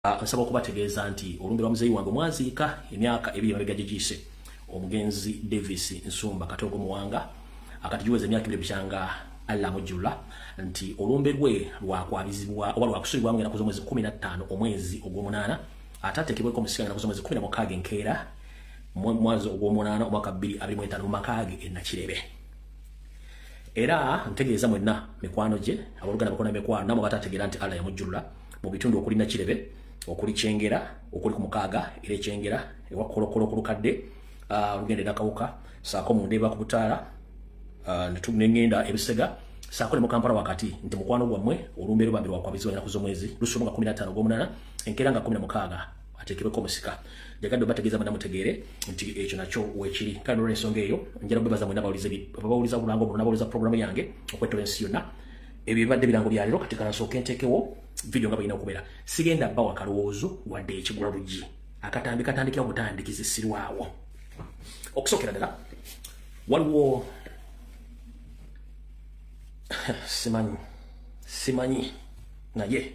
Nsaba okubategeeza nti olumbe lwa muzeeyi wange mwaziika emyaka 2 emabega gye giyise, omugenzi Davis Nsumba Katogo Muwanga, akati giweza emyaka 2 bukyanga Allah mujjula, nti olumbe lwe lwakwabizibwa oba lwakusulibwamu ennaku z'omwezi 15 omwezi ogw'omunaana, ate ateekebweko omusika ennaku z'omwezi 16 enkeera mwezi ogw'omunaana omwaka 2025 mu maka ge e Nakirebe. Era ntegeeza mwenna mikwano gye, abooluganda bakona mikwano namwe batategeera nti Allah yamujjulula mu bitundu okuli Nakirebe, okuli Kyengera, okuli ku mukaaga era Ekyengera, ewa Kolokolo ku Lukadde, olugenda e Nakawuka, saako mu Ndeeba ku Butaala, nengenda Ebisega, saako ne mu Kampala wakati, nti mukwano gwammwe olumbe lubambi lwakwabizibwa ennaku z'omwezi lusoma nga 15 ogw'omunaana, enkeera nga 16 ateekebweko omusika. Njagadde obategeeza mwenna mutegeere nti ekyo nakyo weekiri. Kale n'olwensonga eyo njala okubeebaza mwenna abawuliza obulango buno n'abawuliza pulogulaamu yange okwetoola ensi yonna. Ebyo bibadde birango bya leero. Kati kansooke nteekewo video nga bw'erina okubeera. Sigenda bbawa kalowoozo wadde ekigula luggi. Akatambi katandikira butandikizi sirwawo. Okusookera ddala waliwo simanyi naye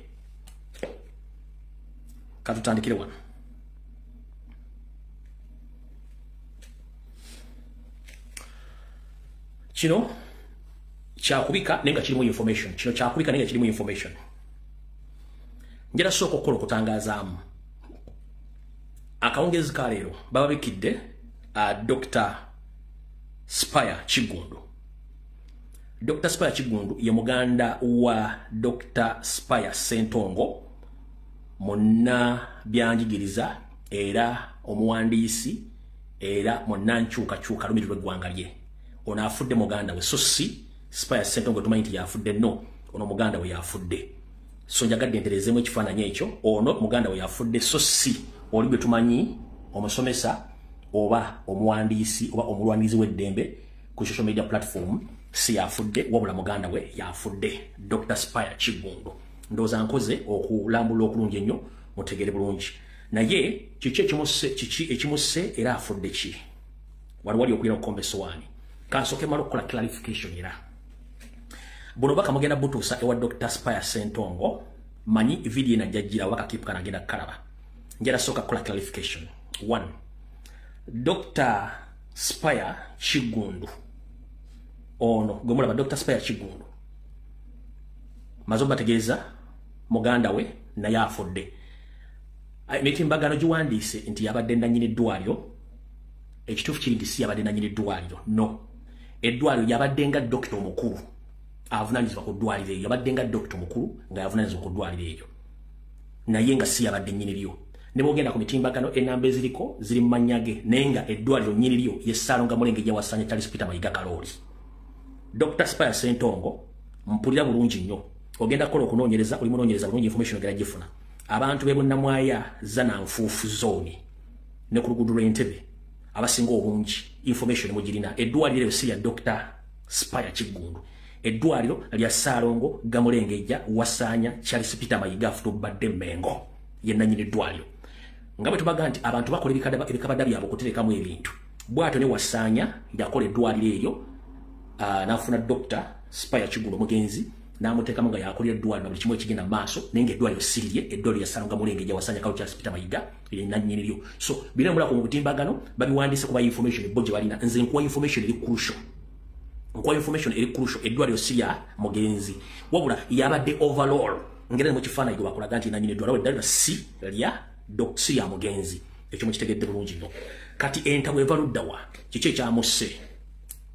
katutandikire wano. Kino kyakubika naye nga kirimu information. Kino kyakubika naye nga kirimu information. Njala sooka okukola okutangazaamu. Akawungeezi ka leero bababikidde Dr. Spire Kiggundu. Dr. Spire Kiggundu ye muganda wa Dr. Spire Ssentongo, munna byanjigiriza era omuwandiisi era munnankyukakyuka alumirirwa eggwanga lye. Ono afudde muganda we, so si Spire Ssentongo tumanyi nti yafudde, no, ono muganda we yafudde. So njagadde nterezeemu ekifaananyi ekyo, ono muganda we yafudde, so si oli gwe tumanyi omusomesa oba omuwandiisi oba omulwanirizi w'eddembe ku social media platform, si yafudde, wabula muganda we yafudde, Dr. Spire Kiggundu. Ndowooza nkoze okulambula okulungi ennyo mutegere bulungi. Naye kiki ekimusse era afudde ki? Wali wali okulira okukomba essowaani. Kansooke mmale okukola clarification era. Buno baka mugenda butuusa ewa Dr. Spire Ssentongo, manyi video eno ajja oba kakipu kano agenda kukalaba. Njala sooka kukola clarification. 1. Dr. Spire Kiggundu. Ono gwe mulaba Dr. Spire Kiggundu. Maze bategeeza muganda we naye afudde. Emitimbagano giwandiise nti yabadde nannyini ddwaliro. Ekituufu kiri nti si yabadde nannyini ddwaliro. No. Eddwaliro yabadde nga dokita omukulu avunaanyizibwa ku ddwaliro eryo. Yabadde nga dokita omukulu nga yavunaanyizibwa ku ddwaliro eryo. Naye nga si yabadde nnyini lyo. Ne bw'ogenda ku mitimbagano ennamba eziriko ziri mu mannya ge, naye nga eddwaliro nnyini lyo ye Ssaalongo Mulengejja Wasanya Charles Peter Mayiga Kalooli. Dr. Spire Ssentongo mpulira bulungi nnyo. Ogenda kukola okunoonyereza, oli munoonyereza bulungi, information ogenda gifuna. Abantu b'e Bunnamwaya, Zana Nfuufu zone ne ku luguudo lw'Entebbe abasinga obungi information mugirina. Eddwaliro eryo si lya Dr. Spire Kiggundu. Eddwaliro lya Ssaalongo Gamulengejja Wasanya Charles Peter Mayiga afutubadde Mmengo, ye nannyini eddwaliro. Nga bwe tubaga nti abantu bakola ebikabada byabwe okuterekamu ebintu, bw'atyo ne Wasanya yakola eddwaliro eryo, n'afuna Dr. Spire Kiggundu omugenzi n'amuteekamu nga yakolera eddwaliro buli kimu ekigenda mu maaso, naye ng'eddwaliro si lirye, eddwaliro lya Ssaalongo Mulengejja Wasanya Charles Peter Mayiga ye nannyini lyo. So bino mulako mu butimbagano babiwandiise kuba information bo gye balina. Nze nkuwa information eri crucial. Nkuwa information eri crucial. Eddwaliro si lya mugenzi, wabula yabadde overall ngera mu kifaananyi gwe bakulaga nti nannyini eddwaliro, eddwaliro si lya si lya mugenzi. Ekyo mukitegedde bulungi nnyo. Kati entabwe eva ludda wa? Kiki ekyamusse?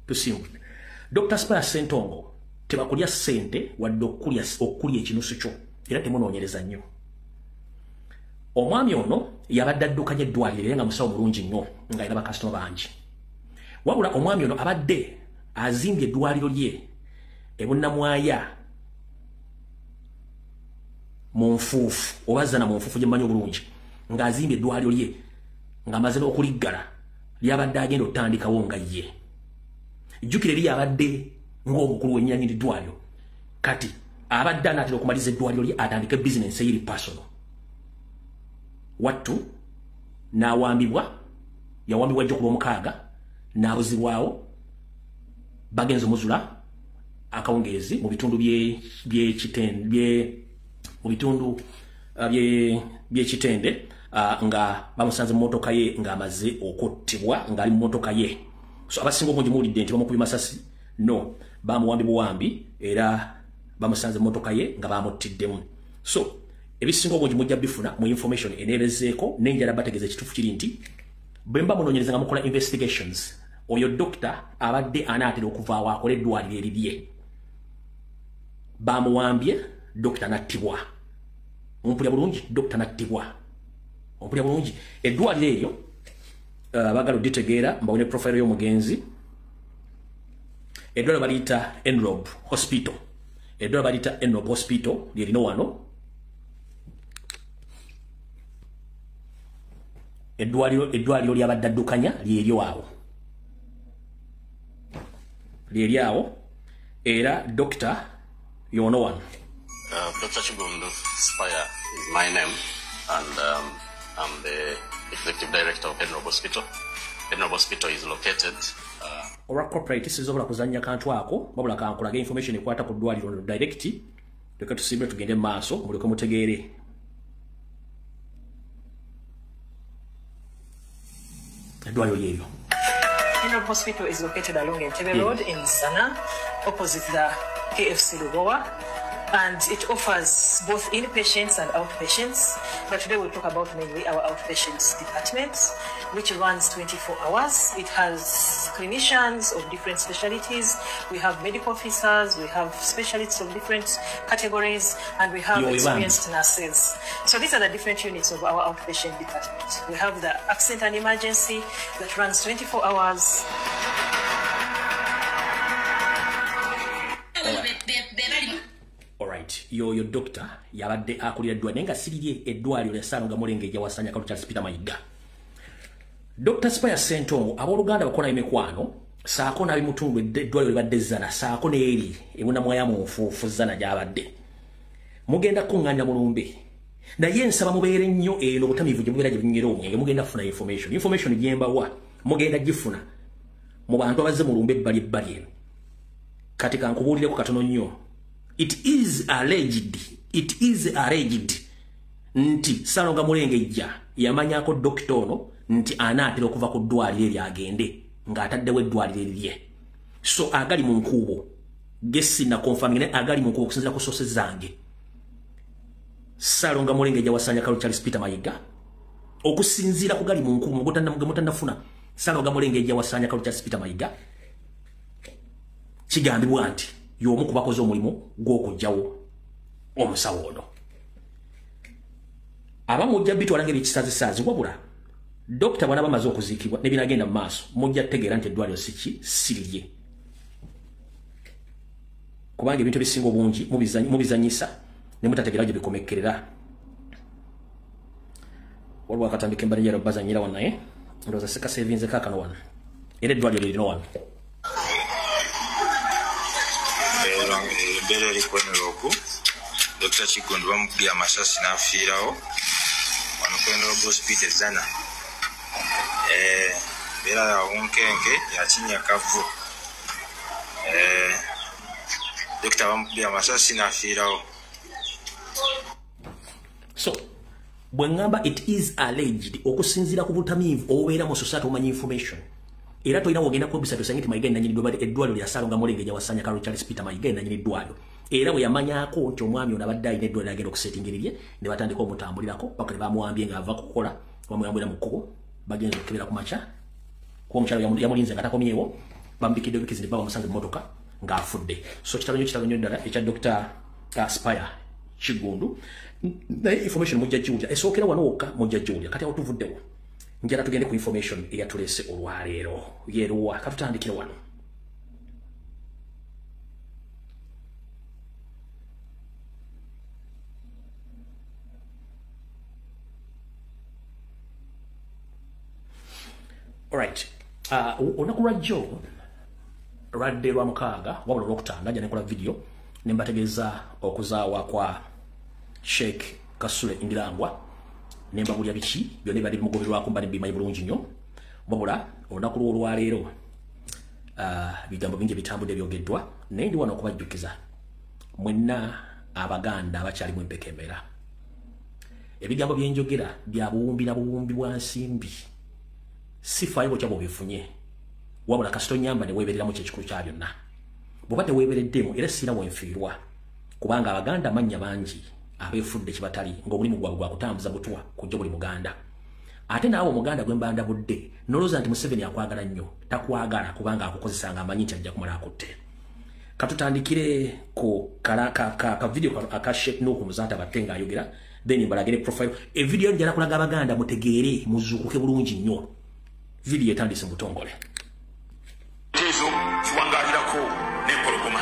Tusimbudde. Dr. Spire Ssentongo tebakulya ssente wadde okulya ekinusu kyo, era temunoonyereza nnyo. Omwami ono yabadde addukanya eddwaliro era nga musawo mulungi nnyo, ng'alina bakasitoma bangi. Wabula omwami ono abadde azimbye eddwaliro lye e Bunnamwaya mu nfuufu, oba Zana mu nfuufu gye mmanyi obulungi, ng'azimbye eddwaliro lye ng'amaze n'okuliggala, lyabadde agenda okutandikawo nga ye. Jjukira eri yabadde ng'omukulu w'ennyini ddwaliro. Kati abadde anaatera okumaliza eddwaliro lye atandike bizinensi eyiri personal. Wattu n'awambibwa, yawambibwa jjo ku Lwomukaaga n'abuzibwawo, bagenze omuzula akawungeezi mu bitundu mu bitundu byekitende nga bamusanze mu motoka ye ng'amaze okuttibwa ng'ali mu motoka ye. So abasinga obungi muwulidde nti bamukubye masasi, no, bamuwambi buwambi era bamusanze mu motoka ye nga bamuttiddemu. So ebisinga obungi mujja bifuna mu information eneebezeeko, n'enjala bategeeza ekituufu kiri nti bwe mba munoonyereza nga mukola investigations, oyo dokita abadde anaatera okuvaawo akola eddwaliro erirye, bamuwambye, dokita n'attibwa. Ompulira bulungi, dokita n'attibwa. Ompulira bulungi, eddwaliro eryo baagala oditegeera, mbawone profile y'omugenzi. Eddwaliro baliyita Enrob Hospital. Eddwaliro baliyita Enrob Hospital lyerino wano. Eddwaliro lyabadde addukanya lyeryo awo, lyeri awo, era dokita yono wano. Dr. Kiggundu Spire is my name, and I'm the executive director of Enrob Hospital. Enrob Hospital is located olwa corporate sizobola kuzannya kantu ako, wabula kankulaga information ekwata ku ddwaliro direct. Leka tusimbe tugende mu maaso muleke mutegeere. Eddwaliro lyeryo. Enrob Hospital is located along Entebbe Road in Zana, opposite the KFC Lugowa, and it offers both inpatients and outpatients. But today we'll talk about mainly our outpatients department, which runs 24 hours. It has clinicians of different specialties. We have medical officers, we have specialists of different categories, and we have experienced nurses. So these are the different units of our outpatient department. We have the accident and emergency that runs 24 hours. Alright, yoyo doctor yabadde akulira eddwaliro naye nga sirirye eddwaliro lya Ssaalongo Mulengejja Wasanya Kalu Charles Peter Mayiga. Dr. Spire Ssentongo, abooluganda bakola emikwano saako n'abimutundu eddwaliro libadde Zana saako n'eri ebunamwaya mu nfuufu Zana gy'abadde. Mugenda kuŋŋaanya mulumbe, naye nsaba mubeere nnyo eno obutamiivu gye mubeera gye bunywera omwenge, mugenda kufuna information. Information gye mbawa mugenda gifuna mu bantu abazze mulumbe ebbali ebbali eno. Kati kankubuulireko katono nnyo. It is alleged, it is alleged nti Ssaalongo Mulengejja yamanyako dokita ono nti anaatera okuva ku ddwaliro eryo agende ng'ataddewo eddwaliro erirye. So agali mu nkuubo gesi na confirming naye agali mu nkuubo okusinziira ku sources zange. Ssaalongo Mulengejja Wasanya Kalu Charles Peter Mayiga okusinziira ku gali mu nkuubo mutannafuna Ssaalongo Mulengejja Wasanya Kalu Charles Peter Mayiga kigambibwa nti y'omu ku bakoze omulimu gw'okuggyawo omusawo ono. Abamu mujja bitwala ng'ebikisazisaazi, wabula dokita bw'anaaba amaze okuziikibwa ne binagenda mu maaso mujja kutegeera nti eddwaliro si ki, si lirye. Kubanga ebintu ebisinga obungi mubizannyisa ne mutategeera gye bikomekkerera. Waliwo akatambi ke mbadde njagala obbazannyira wano naye ndowooza sikaseevinze kaakano wano, era eddwaliro lirino wano. Embeera eri ku Enrob, Dr. Kiggundu bamukubye amasasi n'afiirawo wano ku Enrob Hospital Zana. Embeera ya bunkenke ya kinnyakavu. Dokita bamukubye amasasi n'afiirawo. So bwe ŋŋamba it is alleged okusinziira ku butamiivu obubeera mu society omanyi information, era tolina wogenda ku website osange nti Mayiga nannyini eddwaliro lya Ssaalongo Mulengejja Wasanya Kalu Charles Peter Mayiga nannyini ddwaliro. Era bwe yamanyaako nti omwami ono abadde alina eddwaliro agenda okusetinga erirye ne batandika omutambulirako paka ne bamuwambye ng'ava kukola, bamuyambulira mu kkubo, bagenza okukebera ku makya kuba omukyalo yamulinze nga takomyewo, bamubikidde obukizi ne baba bamusanze mu mmotoka ng'afudde. So kitalo nnyo ddala ekya Dr. Spire Kiggundu, naye information mujja giwulira, esookera wano wokka mujja giwulira. Kati awo tuvuddewo, njala tugende ku information eyatuleese olwaleero yeruwa. Katutandikire wano. Alright, olunaku lwajjo lwadde lwa mukaaga wabula olwokutaano najja nekola video ne mbategeeza okuzaawa kwa Sheikh Kasule Ndirangwa, ne mbabulya biki byonna ebibadde bimugoberwako mba ne mbimanyi bulungi nnyo. Wabula olunaku lw'olwaleero bigambo bingi ebitambudde byogeddwa, naye ndi wano okubajjukiza mwenna Abaganda abakyalimu empeka embeera. Ebigambo byenjogera bya buwumbi na buwumbi bwa nsimbi. Sifaayo bwotya bw'obifunye, wabula kasita onyamba ne weebereramu kyekikulu kya byonna. Bw'oba teweebereddemu era siina wenfiirwa, kubanga Abaganda amannya bangi abeefudde kibatali ng'omulimu gwabwe gwa kutambuza butwa kujja buli Muganda. Ate naawe Omuganda gwe mba ndabudde nolowooza nti Museveni akwagala nnyo, takwagala kubanga akukozesa ng'amanyi nti ajja kumala akutte. Katutandikire ku ka video aka Sheikh Nuhu Muzaata Batte ng'ayogera, then mbalagire profile. Evidiyo njala kulaga Abaganda mutegeere, muzuukuke bulungi nnyo. Video etandise mu butongole. Ezo ziwangalirako n'empologoma,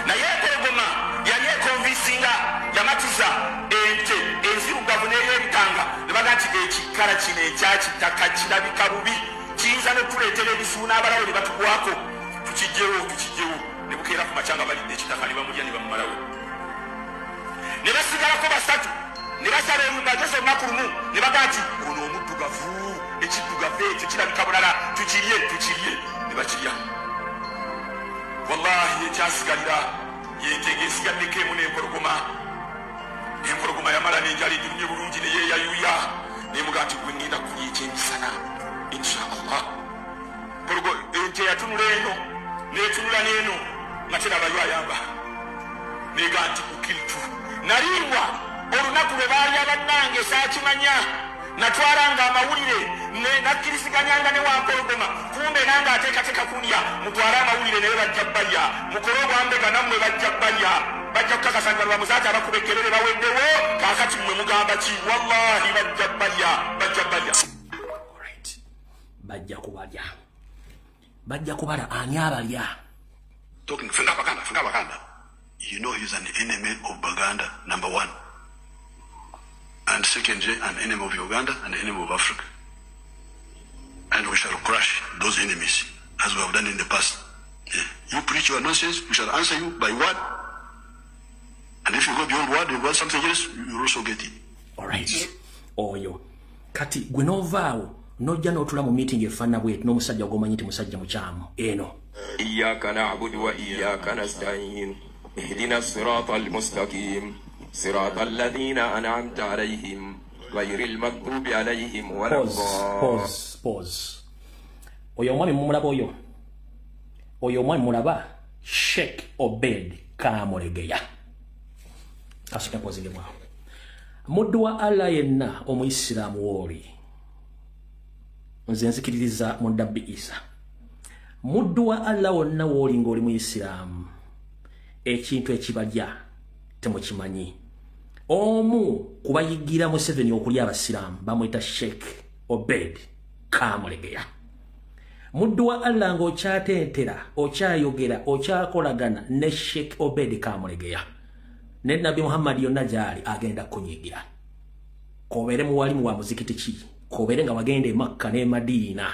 naye empologoma yali ekonvisinga, yamatiza ente enzirugavu n'ey'ebitanga ne baga nti ekikala kino ekyakitaka kirabika bubi, kiyinza n'okutuleetera ebizibu n'abalawo ne batugwako, tukijjewo tukijjewo. Ne bukeera ku makya nga balidde ekitaka ne bamulya ne bamumalawo. Ne basigalako basatu ne basala olumbagezo olunaku lumu ne baga nti ono omuddugavu, ekiddugavu ekyo kirabika bulala, tukirye tukirye, ne bakirya. Wallahi ekyasigalira yente ng'esigaddeko emu n'empologoma. Empologoma yamala n'enjala egirumye bulungi ne yeeyayuya nemuga nti gwe ŋŋenda kulya ekyemisana insha Allah. Ente yatunula eno n'etunula n'eno nga terabayo ayamba, nega nti ukiltu naliibwa olunaku lwe baalya bannange saakimanya, natwalanga amawulire nakkiriziganyanga ne wampologoma, kumbe nange ateekateeka kulya, mutwale amawulire naye bajja balya, mukole obwambega nammwe bajja balya, bajja kukakasa nga lwamuzaata abakuba ekkerere baweddewo, kaakati mmwe mugamba ki? Wallahi bajja balya, bajja balya. Alright, bajja kubalya, bajja kubala. Ani abalya? Talking ffe ng'Abaganda, ffe ng'Abaganda, you know he's an enemy of Baganda, number one. And secondly, an enemy of Uganda and an enemy of Africa. And we shall crush those enemies, as we have done in the past. Yeah. You preach your nonsense, we shall answer you by word. And if you go beyond word, you want something else, you will also get it. Alright. Oyo. Kati, gwe n'ovaawo, n'ojja n'otula mu meeting efaanana bweti n'omusajja gw'omanyi nti musajja mukyamu. Eno. إياك نعبد وإياك نستعين اهدنا الصراط المستقيم صراط الذين أنعمت عليهم غير المغضوب عليهم ولا الضالين. Pause, pause. Oyo omwami mumulaba oyo. Oyo omwami mulaba Sheikh Obed Kamulegeya. Kasooka mpozingemu awo. Muddu wa Allah yenna Omuyisiraamu wooli, nze nzikiririza mu Nabbi Isa. Muddu wa Allah wonna wooli ng'oli Muyisiraamu, ekintu ekibalya temukimanyi. Omu kubayigira Museveni okulya Abasiraamu bamuyita Sheikh Obed Kamulegeya. Muddu wa Allah ng'okyatentera, okyayogera, okyakolagana ne Sheikh Obed Kamulegeya, ne Nabbi Muhammad yonna gy'ali agenda kunyigira. Kobeere muwalimu wa muzikiti ki, kobeere nga wagenda e Makka ne Madiina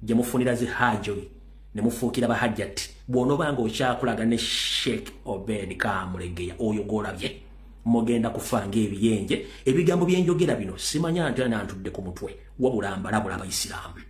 gye mufunira zi hajji ne mufuukira bahajjati, bw'onoobanga okyakolagana ne Sheikh Obed Kamulegeya oyo gw'olabye, mugenda kufa ng'ebiyenje. Ebigambo byenjogera bino simanya nti nantudde ku mutwe, wabula mbalabula Abayisiraamu.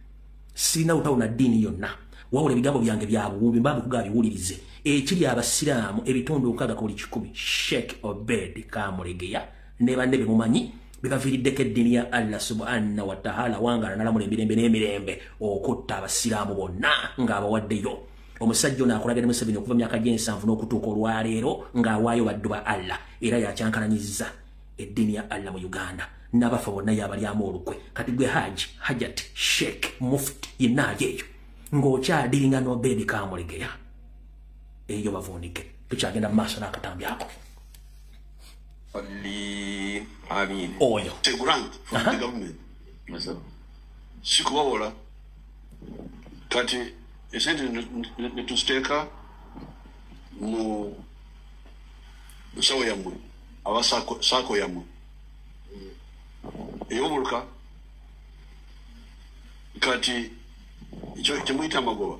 Sirina lutalo na ddiini yonna, wabula ebigambo byange bya buwumbi, mba mbikugaa biwulirize. Ekiri Abasiraamu ebitundu 6 ku buli 100, Sheikh Obed Kamulegeya ne banne be mumanyi bebaviiriddeko eddiini ya Allah subhanahu wa ta'ala wangala nalamula emirembe n'emirembe okutta Abasiraamu bonna ng'abawaddeyo. Omusajja ono akolagana ne Museveni okuva myaka gy'ensanvu n'okutuuka olwaleero ng'awaayo baddu ba Allah, era yakyankalanyizza eddiini ya Allah mu Uganda. N'abafa bonna yabalyamu olukwe. Kati gwe Haji, Hajat, Sheikh, Mufti yenna ali eyo ng'okyadiringa n'Obed Kamulegeya, eyo bavuunike. Tukyagenda mu maaso n'akatambi ako. Amin. Oyo. A grant from the government. Sikubawola. Kati esente netuziteeka mu nsawo yammwe, aba saako yammwe ey'obuluka. Kati ekyo kyemuyita amagoba,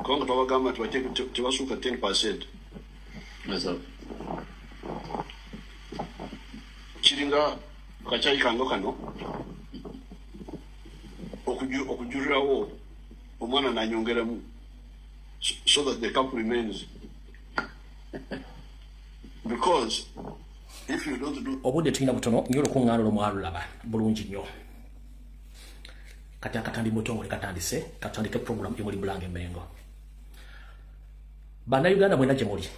kubanga twabagamba nti tebasuuka 10%. Kiringa akacyayi kange kano okujulirawo omwana nanyongeramu so that the cup remains, because If you don't do Obudde tulina butono nnyo, olukuŋŋaana olwo mwalulaba bulungi nnyo. Kati akatambi mutongole katandise, katandike program emuli Bulange Mengo. Bannayuganda mwena gye muli,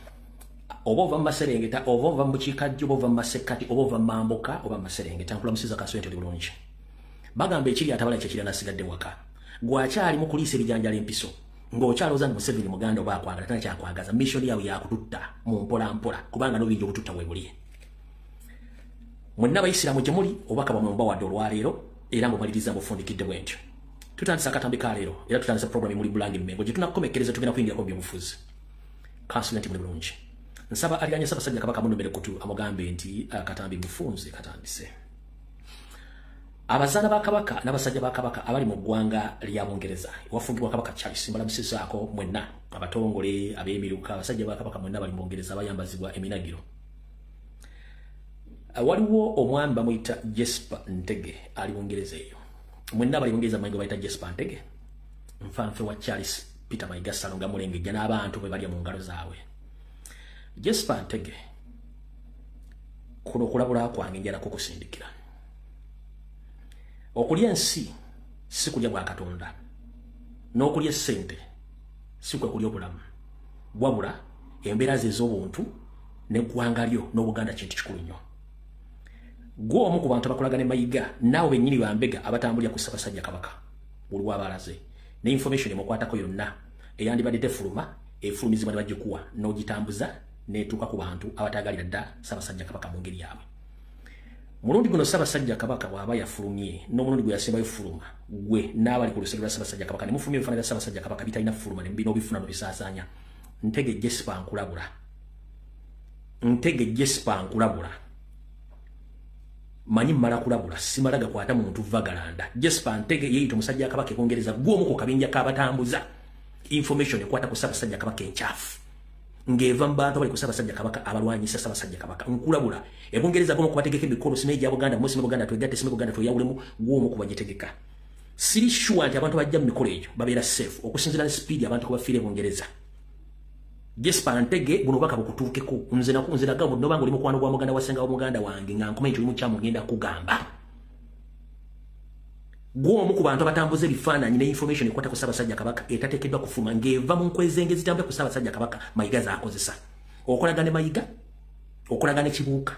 oba ova mu maserengeta, oba ova mu bukiikaddyo, oba ova mu masekkati, oba ova mu mambuka, oba mu maserengeta, nkulamusiza kaswente oli bulungi. Bagamba ekiri atabala kyekiri nasigadde waka. Gwakyali mu kuliisa ebijanjalo empiso ng'okyalowooza nti Museveni muganda oba akwagala, tana kyakwagaza. Mission yawe yakututta mu mpola mpola, kubanga n'obuyinja obututta bwe buli. Mwenna abayisiraamu gye muli, obubaka bwammwe mubawadde olwaleero era mumaliriza mufundikidde bwe ntyo. Tutandise akatambi ka leero era tutandise program emuli Bulange Mengo gye tunakukomekkereza, tugenda kuyingirako mu byobufuzi. Kansula nti muli bulungi. Nsaba aliranye Ssaabasajja Kabaka munumere kutu amugambe nti akatambi mufunze katandise. Abazaana ba Kabaka n'abasajja ba Kabaka abali mu ggwanga lya Bungereza ewafugibwa Kabaka Charles, mbalamusizaako mwenna, abatongole, ab'emiruka, abasajja ba Kabaka mwenna bali mu Bungereza abayambazibwa eminagiro. Waliwo omwami bamuyita Jesper Ntege ali Bungereza eyo. Mwenna abali Bungereza manyi bayita Jesper Ntege, nfanfe wa Charles Peter Mayiga Ssalonga Mulengejja n'abantu bwe balya mu ngalo zaabwe. Jesper Ntege, kuno okulabula kwange njala kukusindikira. Okulya ensi si kulya bwa Katonda, n'okulya essente si kwe kulya obulamu, wabula embeera ze ez'obuntu n'eggwanga lyo n'Obuganda kintu kikulu nnyo. Gwe omu ku bantu abakolagana ne Mayiga, naawe bennyini bambega abatambulira ku Ssaabasajja Kabaka buli w'abalaze ne information emukwatako yonna eyandibadde tefuluma efulumizibwa ne bagikuwa n'ogitambuza n'etuuka ku bantu abataagalira dda Ssaabasajja Kabaka mu ngeri yaabwe. Mulundi guno Ssaabasajja Kabaka bw'aba yafulumye n'omulundi gwe yasembayo fuluma, gwe n'abali ku lusegere lwa Ssaabasajja Kabaka ne mufulumya ebifaananyi bya Ssaabasajja Kabaka bitalina fuluma ne n'obifuna n'obisaasaanya. Ntege Jesper nkulabula, Ntege Jesper nkulabula, manyi mmala kulabula, simala gakwata muntu vagalanda. Jesper Ntege yeeyita omusajja Kabaka e Bungereza, gwe omu ku kabinja k'abatambuza information ekwata ku Ssaabasajja Kabaka enkyafu ng'eva mu bantu abali ku Ssaabasajja Kabaka abalwanyisa Ssaabasajja Kabaka. Nkulabula, e Bungereza gwe omu ku bategeka emikolo, simanyi egya Buganda, mu simanyi Buganda twegatte, simanyi Buganda tweyawulemu, gwe omu ku bagitegeka. Siri sure nti abantu bajja mu mikolo egyo babeera safe okusinziira ne speed abantu kwe bafiira e Bungereza. Jesper Ntege, buno obubaka bukutuukeko. Nze nagamba nobanga oli mukwano gwa muganda wa ssenga wa muganda wange nga nkumanyi nti oli mukyamu, ngenda kugamba. Gwe omu ku bantu abatambuza ebifaananyi ne information ekwata ku Ssaabasajja Kabaka etateekeddwa kufuluma ng'eva mu nkwezenge ezitambula ku Ssaabasajja Kabaka Mayiga z'akozesa. Okolagana ne Mayiga, okolagana ne Kibuuka.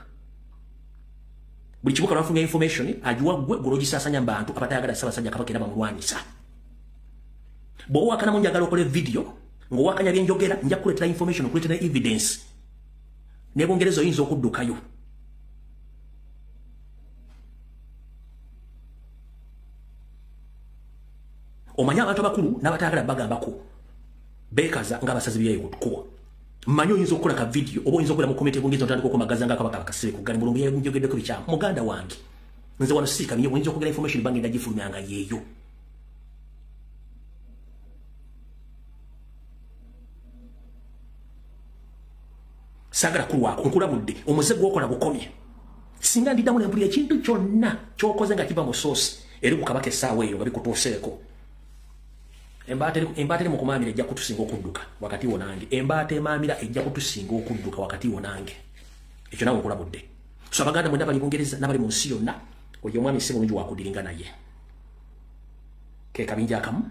Buli Kibuuka lwafulumya information agiwa ggwe, gwe n'ogisaasanya mu bantu abatayagala Ssaabasajja Kabaka era bamulwanyisa. Bw'owakanamu njagala okole video ng'owakanya bye njogera, nja kukuleetera information, okuleetera evidence. Ne Bungereza oyinza okuddukayo. Omanyi abantu abakulu n'abatayagala bagambako beekaza ng'abasazi byayo ku kkubo. Mmanyi oyinza okukola ka video oba oyinza okukola mu comment Bungereza otandika okumagaza nga Kabaka bakasibe ku ggali mulungu yanjogeddeko bikyamu. Muganda wange, nze wano siika nnyo, oyinza okwogera information bange ndagifulumya nga yeeyo. Saagala kulwako, nkulabudde, omuze gw'okola gukomye. Singa ndiddamu ne mpulira ekintu kyonna ky'okoze nga kiva mu source eri ku Kabaka essaawa eyo nga bikutuuseeko. Embaata eri mu kumaamira ejja kutusinga okudduka wakati wo nange. Embaata emaamira ejja kutusinga okudduka wakati wo nange. Ekyo naawe nkulabudde. So Abaganda mwenna abali Bungereza n'abali mu nsi yonna, oyo omwami si mulungi wakudiringa naye. Ke kabinja akamu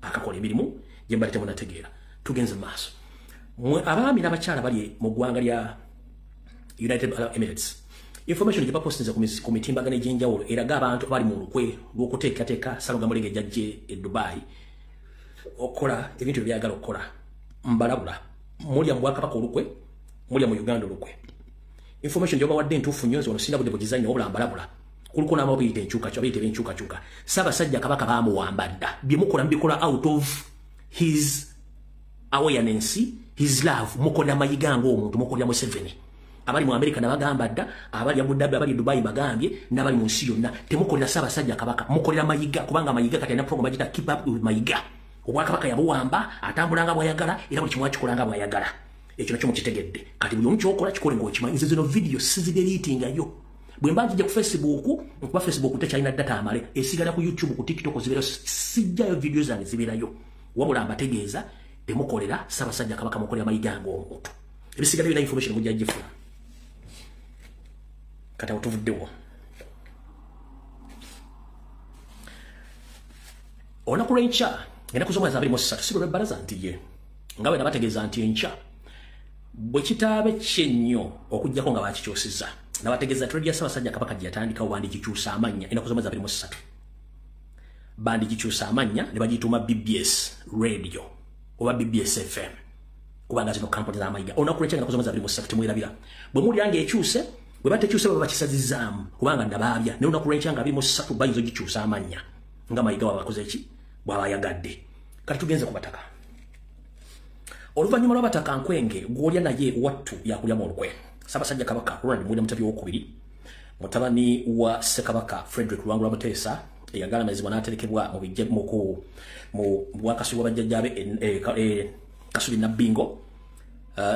akakola emirimu gye mbadde temunnategeera. Tugenze mu maaso. Mwe abaami n'abakyala bali mu ggwanga lya United Arab Emirates, information gye bapostinze ku mitimbagano egy'enjawulo eraga abantu abali mu lukwe lw'okuteekateeka Ssalonga Mulengejja ajje e Dubai okukola ebintu bye byagala okukola. Mbalabula, mulya mu bwakabaka olukwe, mulya mu Uganda olukwe. Information gye babawadde entuufu nnyo, nze wano sirina budde bugizaini, wabula mbalabula. Kuliko n'abo bayita enkyukakyuka, bayita eb'enkyukakyuka. Ssaabasajja Kabaka baamuwamba dda. Bye mukola mubikola out of his awareness, his love. Mukolera Mayiga ng'omuntu, mukolera Museveni. Abali mu America nabagamba dda, abali Abu Dhabi, abali Dubai bagambye, n'abali mu nsi yonna, temukolera Ssaabasajja Kabaka, mukolera Mayiga, kubanga Mayiga kati alina program bagiyita Keep Up with Mayiga. Obwakabaka yabuwamba, atambula nga bw'ayagala, era buli kimu akikola nga bw'ayagala. Ekyo nakyo mukitegedde. Kati buli omu ky'okola kikole ng'okimanyi. Nze zino video sizideletingayo. Bwe mba njija ku Facebook, nkuba Facebook tekyalina data amale, esigala ku YouTube, ku TikTok zibeerayo, sijjayo video zange zibeerayo. Wabula mbategeeza, temukolera Ssaabasajja Kabaka, mukolera Mayiga ng'omuntu. Ebisigala byonna information mujja gifuna. Kati awo tuvuddewo. Olunaku lw'enkya, ennaku z'omwezi 23, si lwe lw'ebbalaza nti ye nga bwe nabategeeza nti enkya bwe kitaabe kyennyo okuggyako nga bakikyusizza. Nabategeeza nti Radio Ssaabasajja Kabaka gye yatandikawo bandigikyusa amannya ennaku z'omwezi 23, bandigikyusa amannya ne bagituuma BBS Radio oba BBS FM, kubanga zino kampuni z'amayiga. Olunaku lw'enkya ennaku z'omwezi 23 temwerabira, bwe muwulira ng'ekyuse, bwe batekyuse baba bakisazizaamu, kubanga nabaabya ne olunaku lw'enkya nga 23 bayinza ogikyusa amannya nga Mayiga bw'abakoze ki bw'abayagadde. Kati tugenze ku bataka. Oluvannyuma lw'abataka nkwenge gw'olya naye wattu yakulyamu olukwe. Ssaabasajja Kabaka Ronald Muwenda Mutebi owokubiri, mutabani wa Ssekabaka Frederick Luwangula Muteesa, eyagalamizibwa n'aterekebwa mu bijje mu bwakasubi bwa bajjajjaabe Kasubi Nabbingo.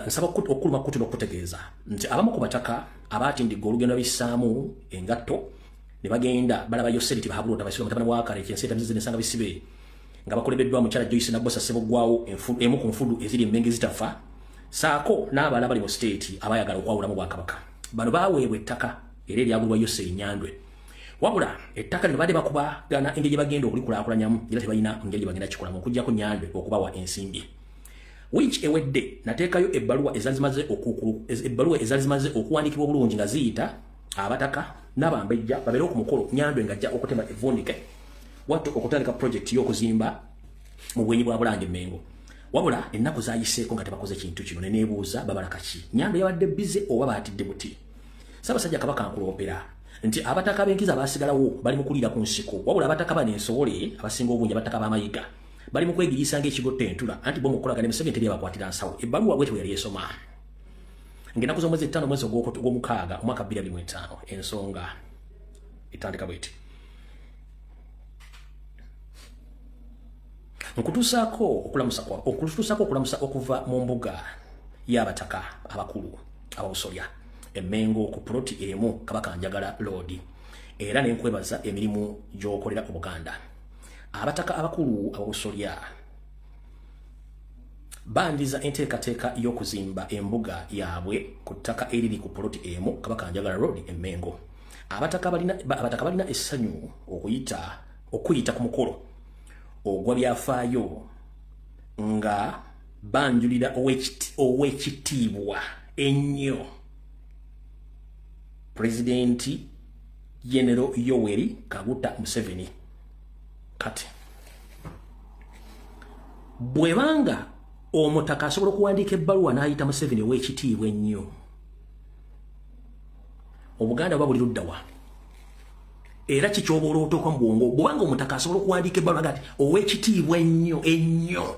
Nsaba okuluma kutu n'okutegeeza nti abamu ku bataka abaatindigga olugendo babissaamu engatto ne bagenda balaba Yoseri Tibahabulwa Tabasirwa mutabani wa Kale ensi etabizize n'ensanga bisibe, nga bakulembeddwa mukyala Joyce Nabbosa Ssebugwawo, emu ku nfudu eziri emmenge zitafa, saako n'abalala bali mu state abayagala okwawulamu bwakabaka. Bano baaweebwa ettaka era eryagulwa Yoseri Nyandwe. Wabula ettaka lino badde bakubagana engeri gye bagenda okulikulaakulanyamu, era tebalina ngeri gye bagenda kikolamu okuggyako Nyandwe okubawa ensimbi. Wiiki ewedde nateekayo ebbaluwa ezaali zimaze okuwandiikibwa obulungi nga ziyita abataka n'abambejja babeerewo ku mukolo Nyandwe ng'ajja okutema evvundike wattu okutandika project y'okuzimba mu bwenyi bwa Bulange Mmengo. Wabula ennaku zaayiseeko nga tebakoze kintu kino, ne neebuuza babala kaki. Nyandwe yabadde bize oba baatidde buti? Ssaabasajja Kabaka nkuloopera nti abataka b'enkizo abaasigalawo bali mu kuliira ku nsiko, wabula abataka bano ensowole abasinga obungi abataka b'amayiga bali mu kwegiriisa ng'ekigotto entula, anti bo mu kukolagana Museveni teri abakwatira nsawo. Ebbaluwa bwetyo yali esoma ng'ennaku z'omwezi 5 omwezi ogw'omukaaga omwaka 2025. Ensonga etandika bweti: nkutuusaako okulamusa okuva mu mbuga y'abataka abakulu ababusolya Emmengo ku puloti emu Kabaka Njagala Loodi, era ne nkwebaza emirimu gy'okolera Obuganda. Abataka abakulu ababusolya bandiza enteekateeka y'okuzimba embuga yaabwe ku ttaka eriri ku puloti emu Kabaka Njagala Road Emmengo. Abataka balina essanyu okuyita ku mukolo ogwa byafaayo nga banjulira ow'ekitiibwa ennyo Pulezidenti General Yoweri Kaguta Museveni. Kati bwebanga omutaka asobola okuwandiika ebbaluwa n'ayita Museveni ow'ekitiibwa ennyo, Obuganda buba buli ludda wa? Era kikyobola otuuka mu bwongo bwebanga omutaka asobola okuwandiika ebbaluwa nti ow'ekitiibwa ennyo ennyo.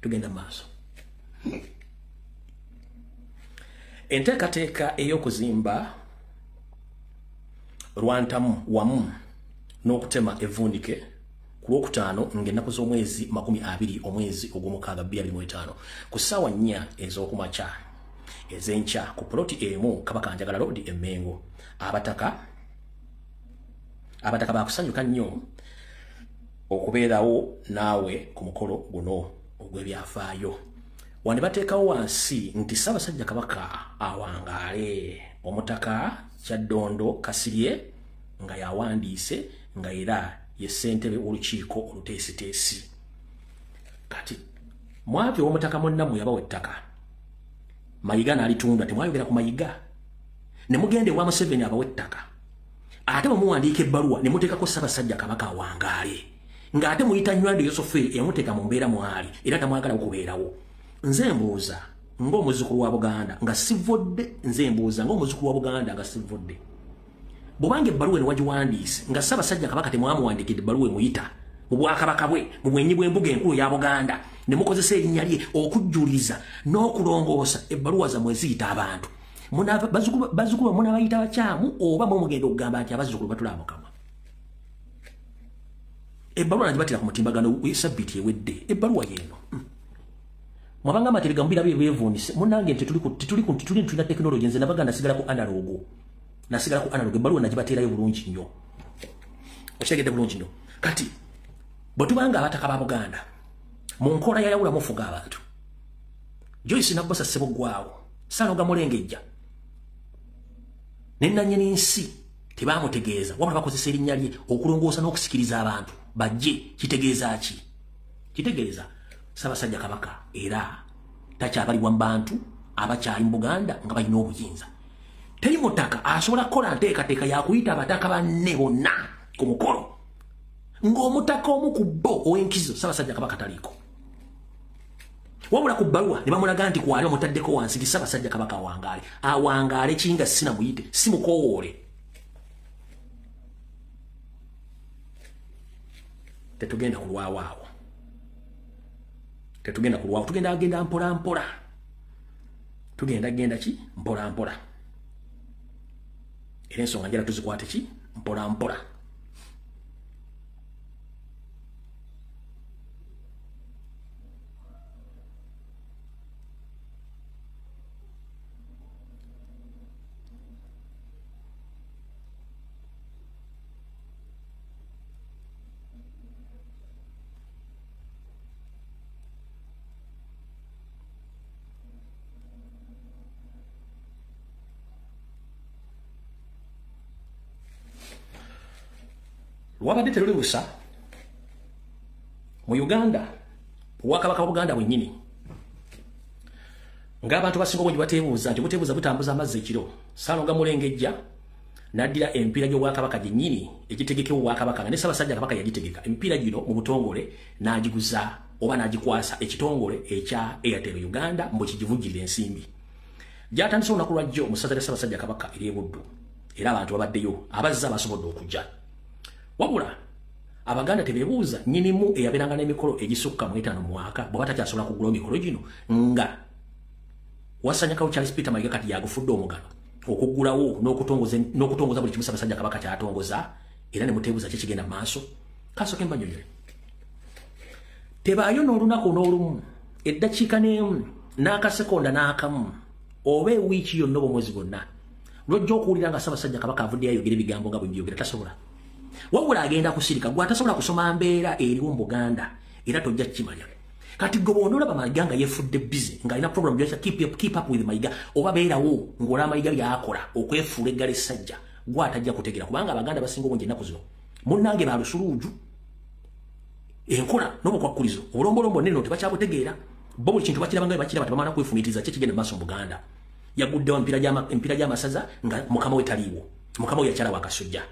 Tugenda mu maaso. Enteekateeka ey'okuzimba Lwantamu wamu n'okutema evvundike ku lwokutaano ng'ennaku z'omwezi 20 omwezi ogw'omukaaga 2025 ku ssaawa 4 ez'okumakya ez'enkya ku puloti emu Kabaka Njagala Road Emmengo. Abataka baakusanyuka nnyo okubeerawo naawe ku mukolo guno ogw'ebyafaayo. Wano bateekawo wansi nti Ssaabasajja Kabaka awangaale, omutaka Kyaddondo Kasirye nga yawandiise nga era ye ssentebe w'olukiiko oluteesiteesi. Kati mwava ew'omutaka munnammwe yabawa ettaka, Mayiga n'alitunda, temwayogera ku Mayiga, ne mugenda ewa Museveni abawa ettaka, ate bwe muwandiika ebbaluwa ne muteekako Ssaabasajja Kabaka awangaale, ng'ate muyita Nywando Yosefu eyamuteeka mu mbeera mwali era tamwagala okubeerawo. Nze mbuuza ng'omuzzukulu wa Buganda nga sivudde, nze mbuuza ng'omuzzukulu wa Buganda nga sivudde, bw'obanga ebbaluwa eno wagiwandiise nga Ssaabasajja Kabaka temwamuwandiikidde ebbaluwa emuyita mu bwakabaka bwe mu bwenyi bw'embuga enkulu ya Buganda, ne mukozesa erinnya lye okujjuliza n'okulongoosa ebbaluwa zammwe eziyita abantu, bazzukulu munabayita bakyamu oba mwe mugenda okugamba nti abazzukulu batula Mukama? Ebbaluwa nagibatira ku mutimbagano sabbiiti ewedde. Ebbaluwa yeeno. Mwabanga amateeka mubirabye byevuunise munnange nti tetuli tulina tekinologi. Nze nabaga nasigala ku analogo, ebbaluwa nagibateerayo bulungi nnyo, okitegedde bulungi nnyo. Kati bwe tubanga abataka ba Buganda mu nkola yayawula mufuga abantu, Joyce Nabbosa Ssebugwawo, Ssaloga Mulengejja, Ne nannyini nsi tebamutegeeza, wabula bakozesa erinnya lye okulongoosa n'okusikiriza abantu bajje. Kitegeeza ki? Kitegeeza Ssaabasajja Kabaka era takyabalibwa mu bantu abakyali mu Buganda nga balina obuyinza. Teri mutaka asobola kukola nteekateeka yakuyita abataka banne bonna ku mukolo ng'omutaka omu ku bo ow'enkizo Ssaabasajja Kabaka taliiko. Wabula ku bbaluwa ne bamulaga nti kwali bamutaddeko wansi nti Ssaabasajja Kabaka awangaale. Awangaale kinga sinamuyite, simukoowoole. Tetugenda kulwawo awo, tetugenda kulwawo, tugenda agenda mpola mpola, tugenda genda ki mpola mpola. Era ensonga njala tuzikwate ki mpola mpola. Lwabadde teruli busa mu Uganda, obwakabaka bwa Buganda bwennyini, ng'abantu basinga obungi bateebuuza nti buteebuuza butambuza amazzi ekiro. Ssaalongo Mulengejja n'addira emipiira gy'obwakabaka gyennyini egitegekebwa obwakabaka nga ne Ssaabasajja Kabaka yagitegeka emipiira gino mu butongole, n'agiguza oba n'agikwasa ekitongole ekya Airtel Uganda mbu kigivujjirira ensimbi. Gyatandise olunaku lwajjo mu ssaza lya Ssaabasajja Kabaka ery'e Buddu, era abantu babaddeyo abazze abasobodde okujja. Wabula Abaganda tebeebuuza nnyinimu eyabeeranga n'emikolo egisukka mu 5 mu mwaka bw'aba takyasobola kugula emikolo gino nga wasanyakawo Charles Peter Mayiga kati yagufudde omugalo okuggulawo n'okutongoza buli kimu Ssaabasajja Kabaka ky'atongoza, era ne muteebuuza ki kigenda mu maaso. Kasooke mbanyonnyole. Tebaayo n'olunaku n'olumu, eddakiika n'emu, n'akasekonda n'akamu, oba ewiiki yonna oba omwezi gwonna lw'ojja okuwulira nga Ssaabasajja Kabaka avuddeyo ayogera ebigambo nga bwe mbyogera, tasobola. Wabula agenda kusirika, gwe atasobola kusoma mbeera eriwo mu Buganda era tojja kukimanya. Kati gwe bw'onoolaba Mayiga nga yeefudde busy ng'alina program gy'ayita keep up with Mayiga, oba beerawo ng'olaba Mayiga by'akola okwefuula eggala essajja, gwe atajja kutegeera, kubanga Abaganda basinga obungi ennaku zino munnange ba lusuluuju, enkola n'obukwakkulizo obulombolombo neno tebakyabutegeera. Bo buli kintu bakiraba nga bakiraba, tebamala kwefumiitiriza ki ekigenda mu maaso mu Buganda. Yaguddewo emipiira gy'amasaza nga mukama we taliiwo, mukama we yakyala wa Kasujja.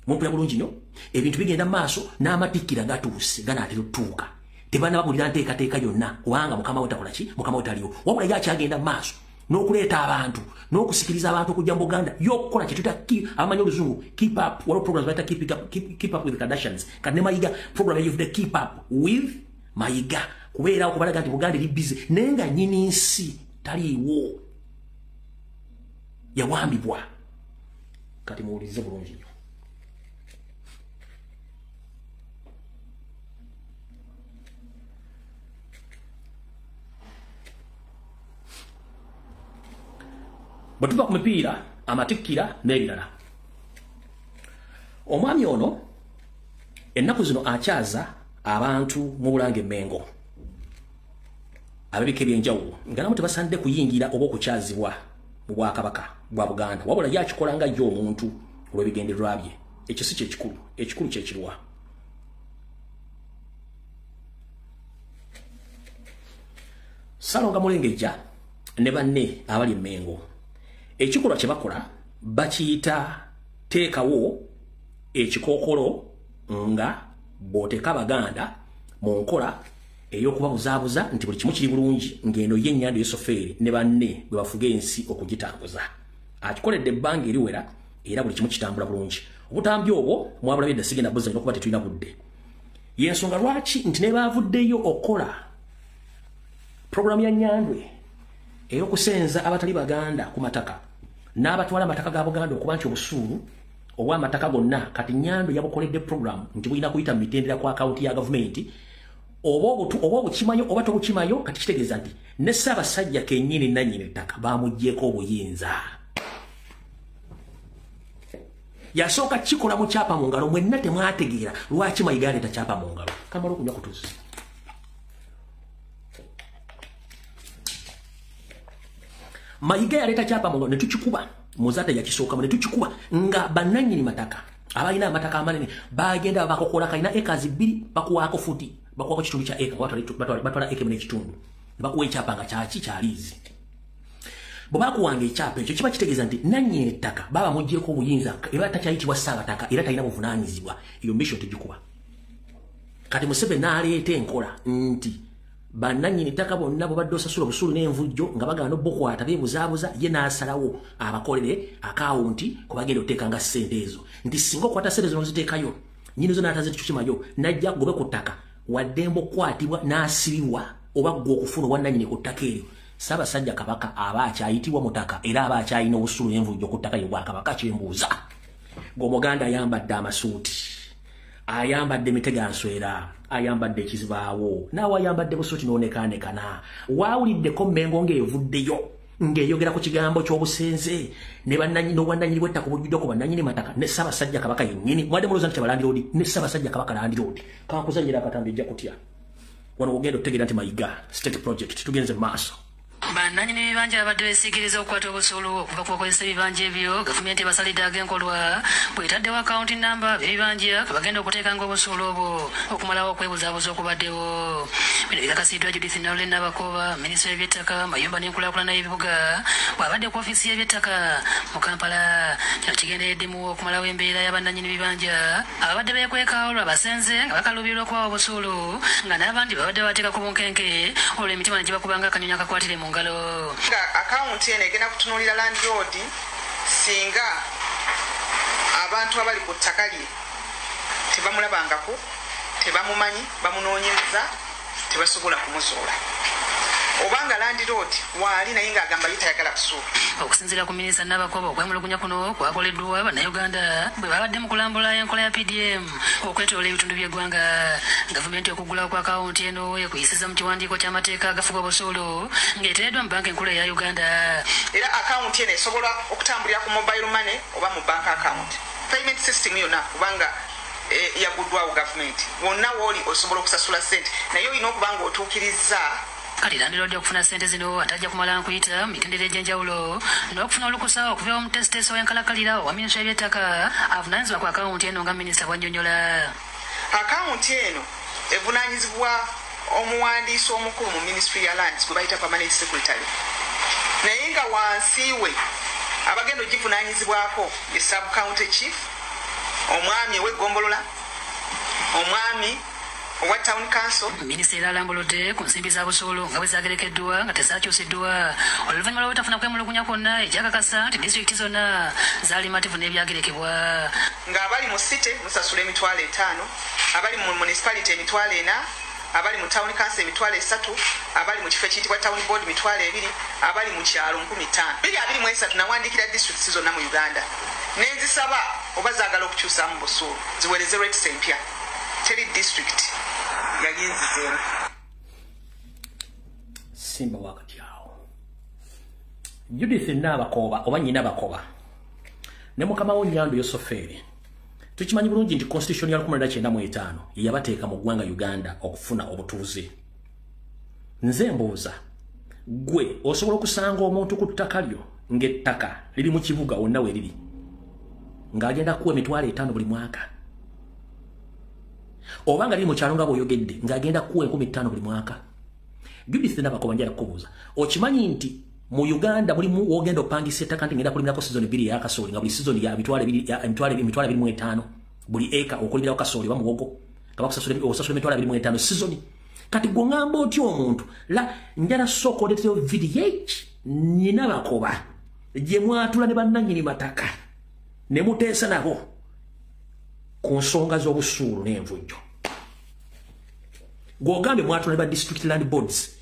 Mumpulira bulungi nnyo, ebintu bigenda mu maaso n'amatikkira gatuuse ganaatera otutuuka, tebannababulira nteekateeka yonna kubanga mukama we takola ki, mukama we taliiwo. Wabula ye akyagenda mu maaso n'okuleeta abantu n'okusikiriza abantu okujja mu Buganda y'okukola kye tuyita abamanyi oluzungu keep up. Waliwo programs bayita keep up with the Kardashians. Kati ne Mayiga program yagivudde keep up with Mayiga, kubeerawo kubalaga nti Buganda eri busy, naye nga nnyini nsi taliiwo, yawambibwa. Kati muwulirize bulungi nnyo. Bwe tuva ku mipiira, amatikkira n'ebirala, omwami ono ennaku zino akyaza abantu mu Bulange Mmengo ab'ebika eby'enjawulo nga nabo tebasaanidde kuyingira oba okukyazibwa mu bwakabaka bwa Buganda, wabula ye akikola nga ye omuntu olw'ebigendererwa bye. Ekyo si kyekikulu, ekikulu kyekiruwa. Ssaalongo Mulengejja ne banne abali Mmengo ekikolwa kye bakola bakiyita teekawo ekikookolo nga bw'oteeka Abaganda mu nkola ey'okubabuzaabuza nti buli kimu kiri bulungi, ng'eno ye Nnyando Yosofeeri ne banne bwe bafuga ensi okugitambuza. Akikoledde ebbanga eriwera era buli kimu kitambula bulungi. Obutambi obwo mwabulabye dda, sigenda buzza okuba tetulina budde. Y'ensonga lwaki nti ne baavuddeyo okukola puroguramu ya Nnyandwe ey'okusenza abatali Baganda ku mataka n'abatwala amataka ga Buganda okuba nti obusuulu obw'amataka gonna kati Nnyandwe yabukoledde puroguramu nti bulina kuyita mu mitendera ku akawunti ya gavumenti, oba obukimanyo oba tobukimanyo. Kati kitegeeza nti ne Ssaabasajja kennyini nannyini ttaka bamuggyeko obuyinza. Yasooka kikola mu kyapa mu ngalo, mwenna temwategeera lwaki Mayiga aleeta kyapa mu ngalo. Kamala okunywa ku tuzzi. Mayiga yaleeta kyapa mu ngalo ne tukikuba Muzaata yakisookamu ne tukikuba nga bannannyini mataka abalina amataka amanene bagenda bakokola kalina ekazi 2 bakuwaako futi, bakuwaako kitundu kya eka, batwala eka n'ekitundu ne bakuwa ekyapa nga kyaki kyaliizi. Bwe bakuwanga ekyapa ekyo kiba kitegeeza nti nannyini ettaka baba muggyeko obuyinza era takyayitibwa Ssaabataka era talina buvunaanyizibwa. Eyo mission tugikuba. Kati Museveni n'aleeta enkola nti bannannyini ttaka bonna bwe badde osasula obusuulu n'envujjo nga bagaana obbukwata beebuzaabuza, ye n'asalawo abakolere akawunti kwe bagenda oteekanga ssente ezo, nti singa okwata ssente zino oziteekayo nnyini zo n'atazitukimayo n'ajja gobe ku ttaka waddembe okukwatibwa n'asibibwa oba ggwe okufuna obwannannyini ku ttaka eryo. Ssaabasajja Kabaka aba akyayitibwa mutaka era aba akyalina obusuulu n'envujjo ku ttaka ye bwakabaka. Kyembuuza, ng'Omuganda ayambadde amasuuti, ayambadde emiteganswera, ayambadde ekizibaawo, naawe ayambadde busuuti n'onekaanekana, waawuliddeko Mmengo ng'evuddeyo ng'eyogera ku kigambo ky'obusenze n'obwannannyini bw'ettaka obujjuddeko bannannyini mataka ne Ssaabasajja Kabaka yennyini? Mwadde mulowooza nti kyabalandiroodi ne Ssaabasajja Kabaka landiroodi. Kankuzannyira akatambi ejja kutya wano ogenda otegeera nti Mayiga state project tugenze mu maaso. Bannannyini bibanja abadde beesiikiriza okukwata obusuulu okuva ku bakozesa ebibanja ebyo, gavumenti ebasalidde ag'enkolwa bw'etaddewo akawunti namba b'ebibanja kwe bagenda okuteekanga obusuulu obwo okumalawo okwebuzaabuza okubaddewo. Bino bikakasiddwa Judith Nalule Nabakooba, minisita w'ebyettaka, mayumba n'enkulaakulana y'ebibuga, bw'abadde ku ofiisi y'ebyettaka mu Kampala. Kino kigendereddemu okumalawo embeera y'abannannyini bibanja ababadde beekweka olwo abasenze nga bakaluubirirwa okubawa obusuulu, nga n'abandi babadde bateeka ku bunkenke olwo emitima ne gibakubanga akanyonyi akakwatire mu ngalo. Nga akawunti eno egenda kutunuulira landlord singa abantu abali ku ttaka lye tebamulabangako, tebamumanyi, bamunoonyereza tebasobola kumuzuula, obanga landlord waali naye ng'agamba ye tayagala busuulu. Okusinziira ku minisita Nabakooba, okwemulugunya kuno kwakoleddwa Bannayuganda bwe babadde mu kulambula enkola ya PDM okwetoola ebitundu by'eggwanga. Gavumenti okuggulawo kwa akawunti eno ekuyisiza mu kiwandiiko ky'amateeka agafuga obusuulu ng'eteereddwa mu Banka Enkulu eya Uganda. Era akawunti eno esobola okutambulira ku mobile money oba mu bank account, payment system yonna, kubanga yaguddwawo gavumenti. Wonna wooli osobola okusasula ssente, naye olina okuba nga otuukirizza. Kati landiroodi okufuna ssente zino atajja kumala nkuyita mu mitendera egy'enjawulo n'okufuna olukusa okuva omutesiteesi ow'enkalakalira owa minisitule y'ebyettaka avunaanyizibwa ku akawunti eno nga minisita bw'annyonnyola. Akawunti eno evunaanyizibwa omuwandiisi omukulu mu ministry ya lands gwe bayita permanent secretary, naye nga wansi we abagenda ogivunaanyizibwako ye sub county chief, omwami ow'eggombolola, omwami owa town council. Minisita era alambuludde ku nsimbi za busuulu nga bwe zaagerekeddwa nga tezakyusiddwa oluvannyuma lw'obutafuna kwemulugunya kwonna ekyakakasa nti disitulikiti zonna zaali mativu n'ebyagerekebwa. Ng'abali mu city musasula 50,000, abali mu municipality 400,000, abali mu town council 300,000, abali mu kifo ekiyitibwa town board 20,000, abali mu kyalo 5,000. 2023 nawandiikira disitulikiti zonna mu Uganda nenzisaba oba zaagala okukyusaamu busuulu ziweereze rates empya. Teri district yali enzizeemu. Simba wakati awo Judith Nabakooba oba nnyina Bakoba ne mukama wo Nyando Yosoferi, tukimanyi bulungi nti constitution ya 1995 ye yabateeka mu ggwanga Uganda okufuna obutuuze. Nze mbuuza, ggwe osobola okusanga omuntu ku ttaka lyo ng'ettaka liri mu kibuga wonna we riri ng'agenda kuwa 50,000 buli mwaka, oba nga liri mu kyalo nga bw'oyogedde ng'agenda kuwa 5,000 buli mwaka? Judith Nabakooba, njala kukubuuza, okimanyi nti mu Uganda mulimu wogenda opangisa ettaka nti ngenda kulimirako season 2 eya kasooli, nga buli season ya 25,000 buli eka okulimirako kasooli oba muwogo, nga bakusasula osasula 25,000 season. Kati gwe ŋŋamba otya omuntu la njala sooka oleetereyo VDH nnyina Bakoba gye mwatula ne bannannyini mataka ne muteesa nabo ku nsonga z'obusuulu n'envujjo. Gw'ogambye mwatula ne ba district land boards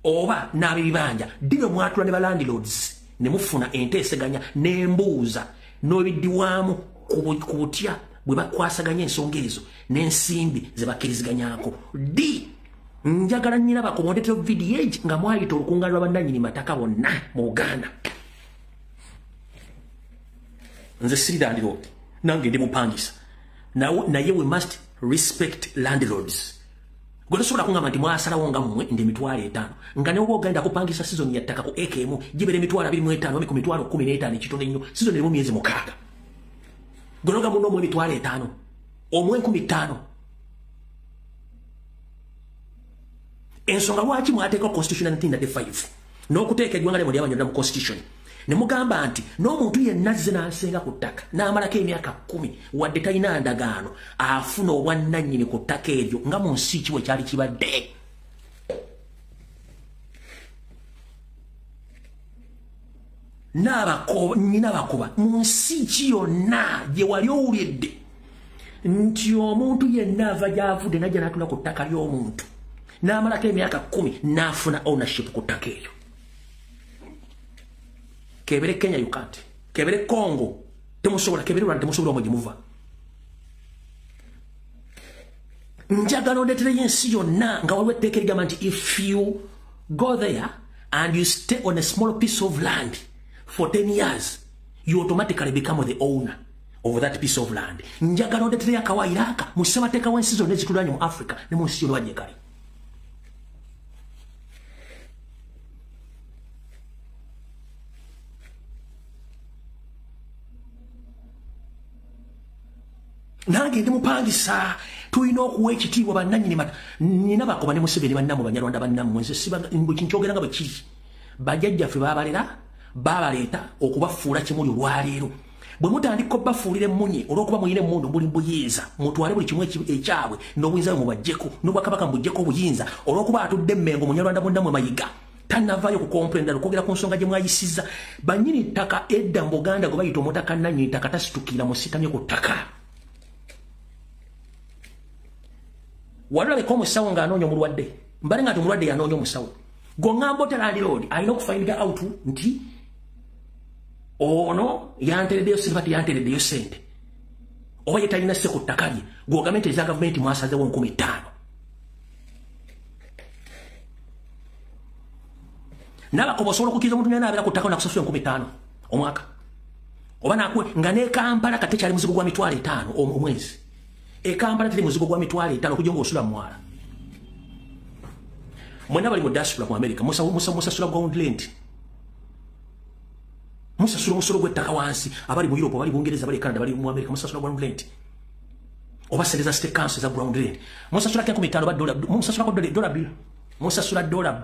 oba n'ab'ebibanja, ddi lwe mwatula ne ba landlords ne mufuna enteeseganya n'embuuza n'obiddiwamu ku butya bwe bakwasaganya ensonga ezo n'ensimbi ze bakkiriziganyaako? Ddi? Njagala nnyina Bakoba ondeetereyo VDH nga mwayita olukungaana lwa bannannyini mataka bonna mu Buganda. Nze siri landlord, nange ndi mupangisa, naye we must respect landlords. Gwe tosobola kungamba nti mwasalawo nga mmwe ndi 50,000 nga ne oba ogenda kupangisa season ya ttaka ku eka emu gibeera 25,000 oba ku 15,000 ekitono ennyo, season erimu myezi 6. Gwe noga munno omuwa 50,000 omuwa 5,000. Ensonga lwaki mwateeka constitution 1995 n'okuteeka eggwanga lyammwe ly'Abanyarwanda mu constitution ne mugamba nti n'omuntu yenna azze n'asenga ku ttaka n'amalako emyaka 10 wadde talina ndagaano afuna obwannannyini ku ttaka eryo nga mu nsi ki bwe kyali kibadde. N'abakuba mu nsi ki yonna gye wali owulidde nti omuntu yenna ava gy'avudde n'ajja n'atula ku ttaka ly'omuntu n'amalako emyaka 10 n'afuna ownership ku ttaka eryo. Kebere Kenya you can't. Kebere Congo temusobola, kebere Rwanda temusobola omwe gye muva. Njagala ondeetereyo ensi yonna nga waliwo etteeka erigamba nti if you go there and you stay on a small piece of land for 10 years, you automatically become the owner of that piece of land. Njagala ondeetereyo akawaayiro aka mu ssemateeka w'ensi zonna ezituliraanye mu Africa ne mu nsi yonna gye kali. Nange ndi mupangisa, tulina okuwa ekitiibwa bannannyini mata. Nina bakoba ne Museveni bannammwe Banyarwanda bannammwe, nze nkyogera nga bwe kiri. Bajjajjaffe baabalera, baabaleeta okubafuula kimuli olwaleero. Bwe mutandika obbafuulira emmunye olw'okuba mulina emmundu muli buyinza, mutwale buli kimu ekyabwe n'obuyinza bwe mubaggyeko, n'obwakabaka mubuggyeko obuyinza olw'okuba atudde Mmengo Munyarwanda munnammwe Mayiga. Tannavaayo kukomplenda okwogera ku nsonga gye mwayisizza. Bannyini ttaka edda mu Buganda gwe bayita omutaka nnannyini ttaka tasitukira musitamye ku ttaka. Walabeko omusawo ng'anoonya omulwadde, mbale nga nti omulwadde yanoonya omusawo. Gw'oŋŋamba otya landlord alina okufindinga out nti ono yantereddeyo ssente oba teyantereddeyo ssente, oba ye talina sse ku ttaka lye, gw'ogambe nti eza gavumenti mwasazeewo 5,000. N'abakoba osobola okukkiriza omuntu yenna abeera ku ttaka n'akusasula 5,000 omwaka, oba nakuwe nga ne Kampala kati tekyali muzigo gwa 50,000 omwezi. E Kampala teri muzigo gwa 50,000 okujja ng'osula mwala. Mwenna bali mu diaspora mu America musasula ground rent. Musasula omusolo gw'ettaka wansi, abali mu Europe, abali Bungereza, abali Canada, abali mu America musasula ground rent. Oba sente za state council za ground rent. Musasula $5,000 oba dola, musasulako dola bbiri. Musasula $2.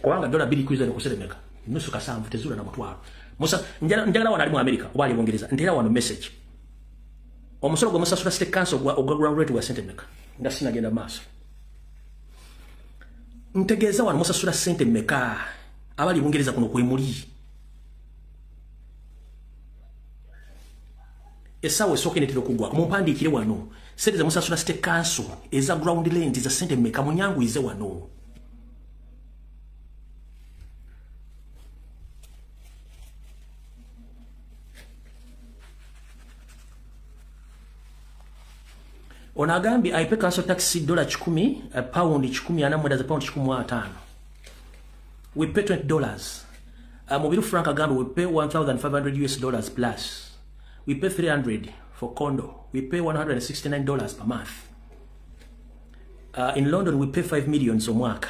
Kubanga $2 kuyinza n'okuseremeka. 7.5 tezula na mutwalo. Musa njagala wano ali mu America oba ali Bungereza, nteera wano message. Omusolo gwe musasula state council gwa ground rent gwa sente mmeka? Nga sinagenda maaso. Ntegeeza wano musasula sente mmeka? Abali Bungereza kuno kwe muli. Essaawa esooka eneetera okuggwako, mumpandiikire wano. Sente ze musasula state council eza ground rent za sente mmeka? Munyanguyize wano. Ono agambye I pay council tax $100, pound 149 za pound 150. We pay $20. Mubiru Frank agambye we pay $1,500 US plus. We pay $300 for condo. We pay $169 per month. In London we pay 5 million omwaka,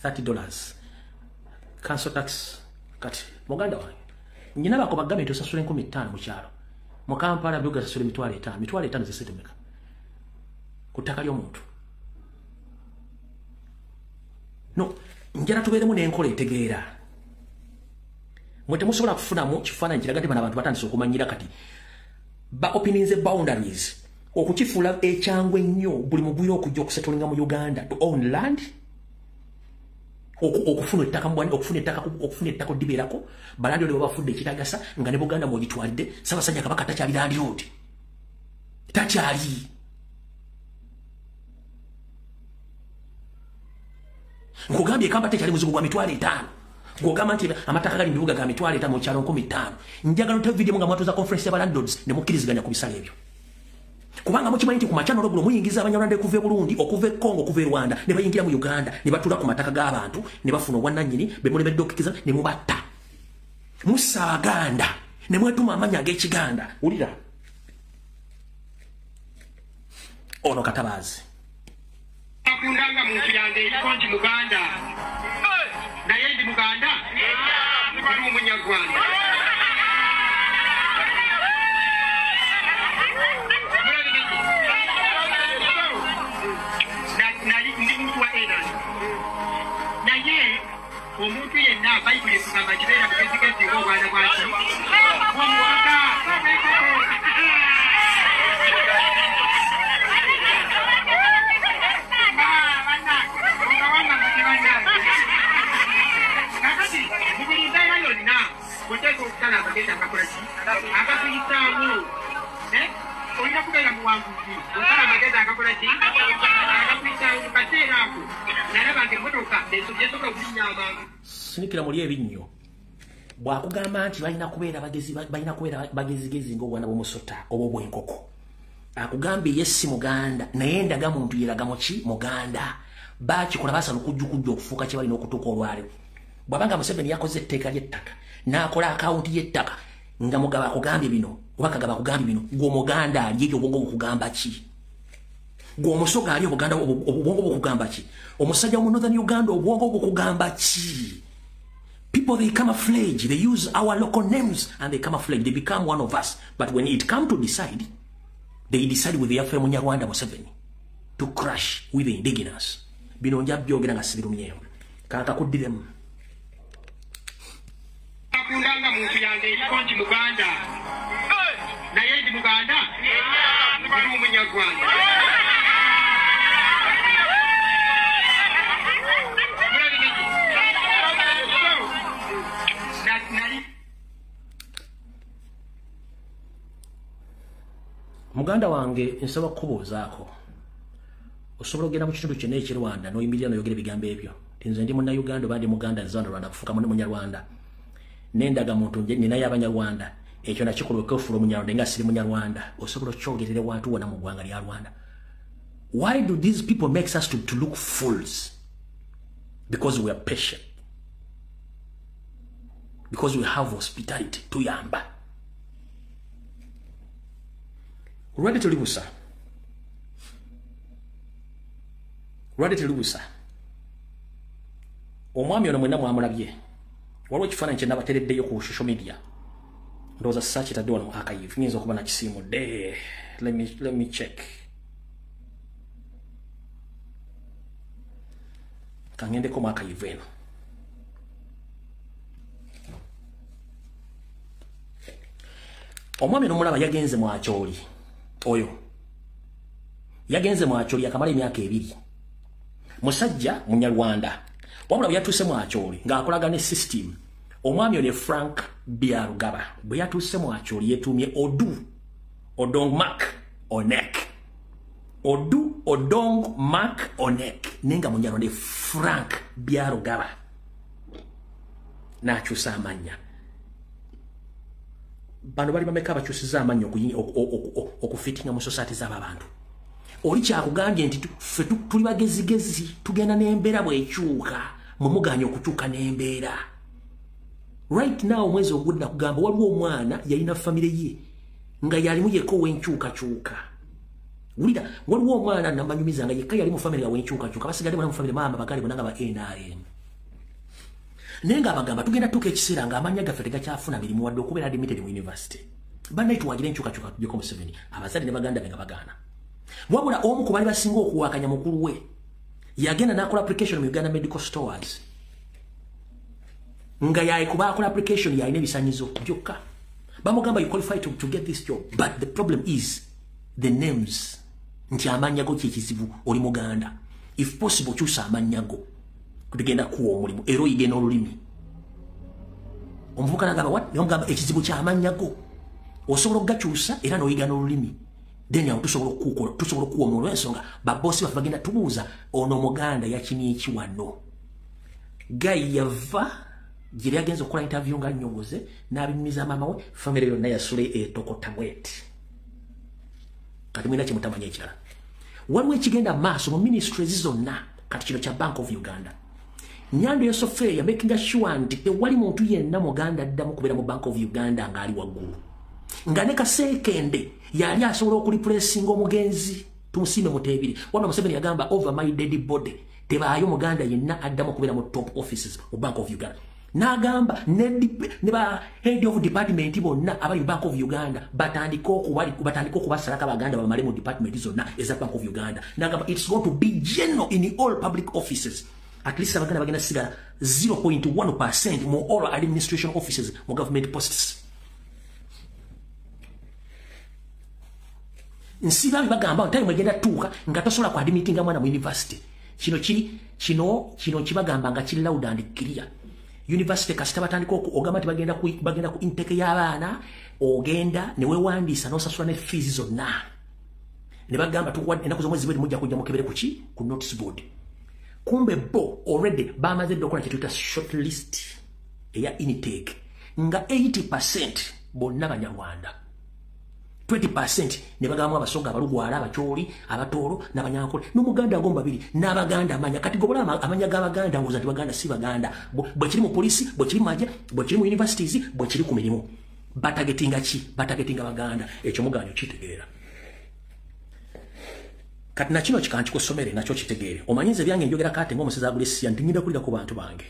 $30. Council tax kati muganda wange. Nnyina bako bagambye nti osasula 5,000 mu kyalo. Mu Kampala byo gasasula 50,000. 50,000 ze sente mmeka? Ku ttaka ly'omuntu. No, njala tubeeremu n'enkola etegeera. Mwe temusobola kufunamu kifaananyi kiraga nti bano abantu batandise okumanyira kati ba openinze boundaries okukifuula ekyangu ennyo buli mugwira okujja okusetolinga mu Uganda to own land, okufuna ettaka okufuna ettaka oddibeerako, balandlord babafudde ekitagasa nga ne Buganda mw'ogitwalidde. Ssaabasajja Kabaka takyali landlord, takyali. Nkugambye Kampala tekyali muzigo gwa 50,000. Gw'ogamba nti amataka gali mu bibuga ga 50,000 mu kyalo 5,000. Njagala nte video nga mwatuuza conference ya landlords ne mukkiriziganya ku bisale ebyo. Kubanga mukimanyi nti ku makya n'olweggulo muyingiza Abanyarwanda okuva e Burundi, okuva e Congo, okuva e Rwanda, ne bayingira mu Uganda, ne batuula ku mataka g'abantu, ne bafuna obwannannyini, be mulemedde okukkiriza ne mubatta. Mussa Abaganda, ne mwetuma amannya ag'Ekiganda. Wulira. Ono Katabaazi. Akundanga muntu yange eriko nti Muganda. Naye ndi Muganda? Ndi Munyarwanda. Nali ndi muntu wa NRM. Naye omuntu yenna Bayibuli ekugamba kibeera mugezigezi ng'obwana bwaki. Bw'omuwaka. Kakati mu buli mbeera yonna oteeka okusala amagezi agakola ki? Agakuyisaamu. Olina kubeera muwanguzi osala amagezi agakola ki? Agakuyisaamu. Mu kaseera ako nalaba nga emmotoka gyesobola okulinnya amangu. Sinikira muli ebinnyo. Bw'akugamba nti balina kubeera bagezi, balina kubeera bagezigezi ng'obwana bw'omusota oba obw'enkoko. Akugambye ye si Muganda naye endaga muntu yeraga mu ki? Muganda. Bakikola basala okujjukujja okufuuka kye balina okutuuka olwaleero. Bw'abanga Museveni yakoze etteeka ly'ettaka n'akola akawunti y'ettaka nga Mugabo akugambye bino oba Kagabo akugambye bino, gwe Omuganda ali eyo obwongo bukugamba ki? Gwe Omusoga ali Obuganda obwongo bukugamba ki? Omusajja mu Northern Uganda obwongo bukugamba ki? People, they camouflage, they use our local names and they camouflage, they become one of us. But when it comes to decide, they decide with the Afro Munyarwanda Museveni to crash with the indigenous. Bino nja byogera nga sibirumyeyo. Kanakakuddiremu. Akundanga muntu yange eriko nti Muganda. Naye ndi Muganda? Ndi Munyarwanda. Muganda wange nsaba kukubuuzaako. Osobola okugenda mu kitundu kyonna eky'e Rwanda n'oyimirira n'oyogera ebigambo ebyo. Nti nze ndi Munnayuganda oba ndi Muganda nze wano Rwanda kufuuka Munyarwanda. N'endaga muntu nninayo Abanyarwanda. Ekyo nakikola okwefuula Omunyarwanda nga siri Munyarwanda. Osobola okukyogerera ewantu wonna mu ggwanga lya Rwanda. Why do these people make us to look fools? Because we are patient. Because we have hospitality. Tuyamba. Olwadde toli busa. Olwadde toli busa. Omwami ono mwenna mwamulabye. Waliwo ekifaananyi kye nabateereddeyo ku social media. Ndowooza saakitadde wano mu archive. Nnyinza okuba nakisiimudde. Let me check. Kangendeko mu archive eno. Omwami n'omulaba yagenze mu Acholi. Oyo yagenze mu Acholi yakamala emyaka 2. Musajja Munyarwanda. Wabula bwe yatuuse mu Acholi ng'akolagana ne system. Omwami ono Frank Byarugaba bwe yatuuse mu Acholi yetuumye Odu Odong Mark Onek. Odu Odong Mark Onek. Nenga Munyarwanda Frank Byarugaba. N'akyusa amannya. Bano bali bameka abakyusiza amannya okufitinga mu society z'abantu. Oli kyakugambye nti ffe tuli bagezigezi tugenda n'embeera bw'ekyuka, mwe mugaanye okukyuka n'embeera. Right now omwezi ogudda kugamba waliwo omwana yalina famire ye nga yalimu yekka ow'enkyukakyuka. Wulira, waliwo omwana namanyumiza nga yekka yali mu famire nga w'enkyukakyuka, basigadde bonna mu famire maama bagali bonna nga ba NRM. Naye ng'abagamba tugenda tuuka ekiseera ng'amannya gaffe tegakyafuna mirimu wadde okubeera admitted mu university. Bannaye tuwagire enkyukakyuka tuggyeko Museveni, abazadde ne baganda be nga bagaana. Wabula omu ku baali basinga okuwakanya mukulu we yagenda n'akola application mu Uganda Medical Stores. Nga yayikuba akola application yalina ebisanyizo byokka. Bamugamba you qualify to get this job, but the problem is the names. Nti amannya go kye kizibu oli Muganda. If possible kyusa amannya go. Kutugenda kuwa omulimu era oyige n'olulimi. Omuvubuka n'agamba what? N'omugamba ekizibu ky'amannya go. Osobola okugakyusa era n'oyiga n'olulimi. Then awo tusobola okukukola, tusobola okuwa omulimu olw'ensonga babboosi baffe bagenda tubuuza ono Omuganda yakimye ki wano. Guy yava gye yagenze okukola interview nga nnyongoze n'abinyumiza maama we, famire yonna yasula etokota bweti. Kati mulina kye mutamanyi ekirala. Waliwo ekigenda mu maaso mu ministries zonna, kati kino kya Bank of Uganda. Nyando Yosofeya making sure nti tewali muntu yenna Muganda addamu kubeera mu Bank of Uganda ng'ali waggulu. Nga ne Kaseekende yali asobola okulipulesinga omugenzi. Tumusiime Mutebile. Wabula Museveni yagamba over my dead body, tebaayo Muganda yenna addamu okubeera mu top offices mu Bank of Uganda. N'agamba ne ba head of department bonna abali mu Bank of Uganda batandike okubasalako Abaganda bamale mu department zonna eza Bank of Uganda. N'agamba it's going to be general in all public offices. At least Abaganda bagenda sigala 0.1% mu all administration offices mu government posts. Nsiba bagamba nti mwegenda tuuka nga tosobola ku admittinga mwana mu university. Kino kiri kino kino kibagamba nga kiri loud and clear. University kasita batandika ogamba nti bagenda ku intake y'abaana, ogenda ne weewandiisa n'osasula ne fees zonna. Ne bagamba tukuwa ennaku z'omwezi bweri mujja kujja mukebere ku ki? Ku notice board. Kumbe bo already bamaze dda okukola kye tuyita short list eya intake nga 80% bonna Banyarwanda. 20% ne bagamba Abasoga, Abalugwala, Abacholi, Abatooro n'Abanyankole n'Omuganda ago babiri n'Abaganda amanya. Kati gobola amanya g'Abaganda ngoza nti Baganda si Baganda. Bwe kiri mu polisi, bwe kiri mu magye, bwe kiri mu universities, bwe kiri ku mirimu. Batagetinga ki? Batagetinga Baganda. Ekyo muganyo kitegeera. Kati na kino kikankikosomere nakyo kitegeere. Omanyi nze byange njogera kate ng'omusezi agula essiya nti ngenda kulira ku bantu bange.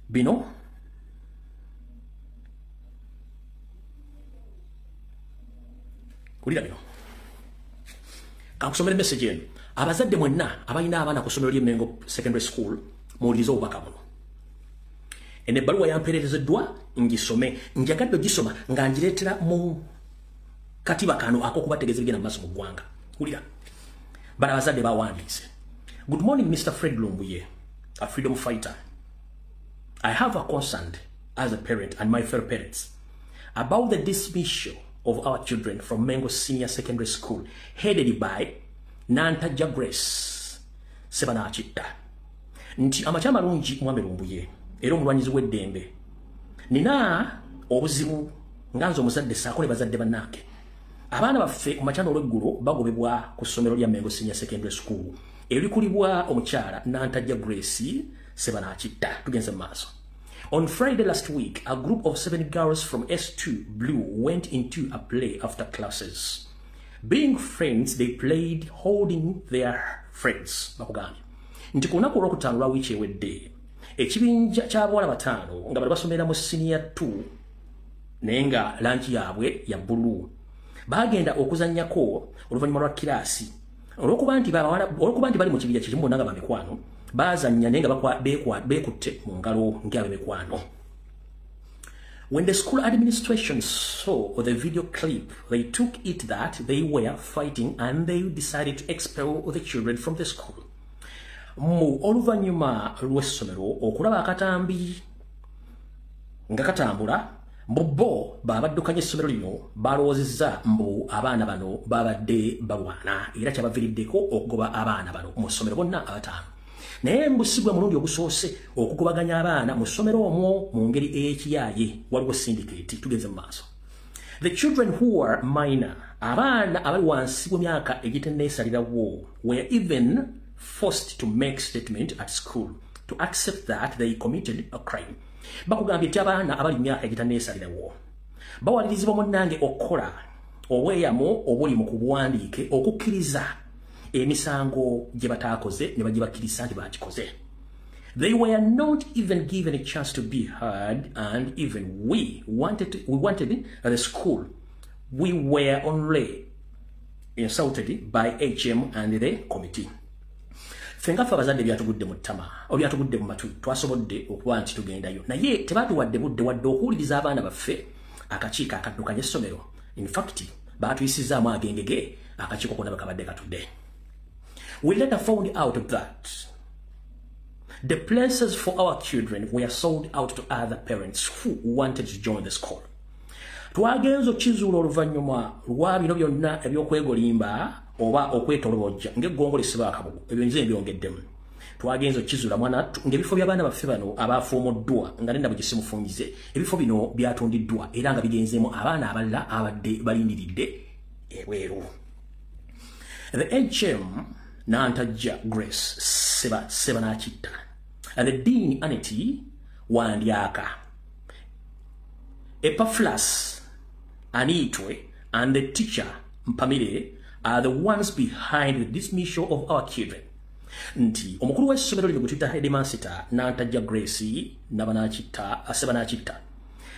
Bino kulira bino. Kankusomere message eno. Abazadde mwenna abalina abaana ku ssomero ly'e Mengo Secondary School muwulirize obubaka buno. Eno ebbaluwa yampeerezeddwa ngisome. Njagadde ogisoma nga ngireetera mu katiba kano ak'okubategeeza ebigenda mu maaso mu ggwanga. Wulira. Bano abazadde bawandiise. Good morning, Mr. Fred Lumbuye, a freedom fighter. I have a concern as a parent and my fellow parents about the dismissal of our children from Mengo Senior Secondary School, headed by Nantaja Grace Sebanachitta. Nti amakya malungi mwami Lumbuye, era omulwanyizi w'eddembe. Nina obuzibu nga nze omuzadde ssaako ne bazadde bannange. Abaana baffe ku makya n'olweggulo bagobebwa ku ssomero lya Mengo Senior Secondary School erikulibwa omukyala Nantaja Grace Sebanachitta. Tugenze mu maaso. On Friday last week, a group of 7 girls from S2 Blue went into a play after classes. Being friends, they played holding their friends. Bakugambye nti ku lunaku olwokutaano lwa wiiki ewedde, ekibinja ky'abawala bataano nga bali basomera mu senior 2 naye nga langi yaabwe ya bbulu, baagenda okuzannyako oluvannyuma lwa kiraasi. Olw'okuba nti bali mu kibinja kimu bonna nga bamikwano, bazannya naye nga beekutte mu ngalo ng'ab'emikwano. When the school administration saw the video clip, they took it that they were fighting and they decided to expel the children from the school. Mu oluvannyuma lw'essomero okulaba akatambi nga katambula, mbu bo babaddukanya essomero lino balowoozezza mbu abaana bano babadde balwana, era kyabaviiriddeko okugoba abaana bano mu ssomero bonna abataano. Naye mbu si gwe mulundi ogusoose okugobaganya abaana mu ssomero omwo mu ngeri ey'ekiyaaye. Waliwo syndicate. Tugenze mu maaso. The children who are minor, abaana abali wansi w'emyaka egitenneesalirawo, were even forced to make statement at school to accept that they committed a crime. Bakugambye nti abaana abali mu myaka egitenneesalirawo bawalirizibwa munnange okukola obweyamo obuli mu kubuwandiike okukkiriza emisango gye bataakoze ne bagibakkiriza nti bakikoze. They were not even given a chance to be heard, and even we wanted the school. We were only insulted by HM and the committee. Ffe nga ffe abazadde byatugudde mu ttama, obyatugudde mu matu, twasobodde okuba nti tugendayo. Naye tebatuwadde budde wadde okuwuliriza abaana baffe akakiiko akaddukanya essomero. In fact, baatuyisizaamu agengege akakiiko konna bakabadde katudde. We later found out that the places for our children were sold out to other parents who wanted to join the school. Twagenze okukizuula oluvannyuma lwa bino byonna ebyokwegolimba oba okwetolobojja ng'eggongo lisiba akabugo, ebyo nze mbyongeddemu. Twagenze okukizuula mwana ng'ebifo by'abaana baffe bano abafuumuddwa nga nenda bwe ebifo bino byatundiddwa era nga bigenzeemu abaana abalala abadde balindiridde ebweru. The HM Nantaja Grace Sebanachitta and the Dean Anity Wandiaka, Epaphras Anitwe and the teacher Mpamire are the ones behind the dismissal of our children. Nti omukulu w'essomero lino gwe tuyita headmaster Nantajja Grace Nabanakitta Asebanakitta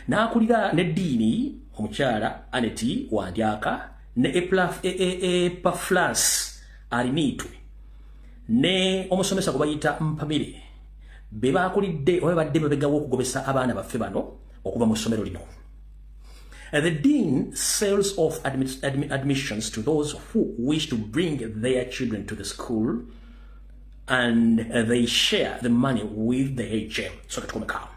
n'akulira ne ddiini omukyala Aneti Wandyaka ne Epaflas Arinitwe ne omusomesa gwe bayita Mpamire be bakulidde oba badde babegawo okugobesa abaana baffe bano okuva mu ssomero lino. The dean sells off admissions to those who wish to bring their children to the school, and they share the money with the HM. So katukomekaawo.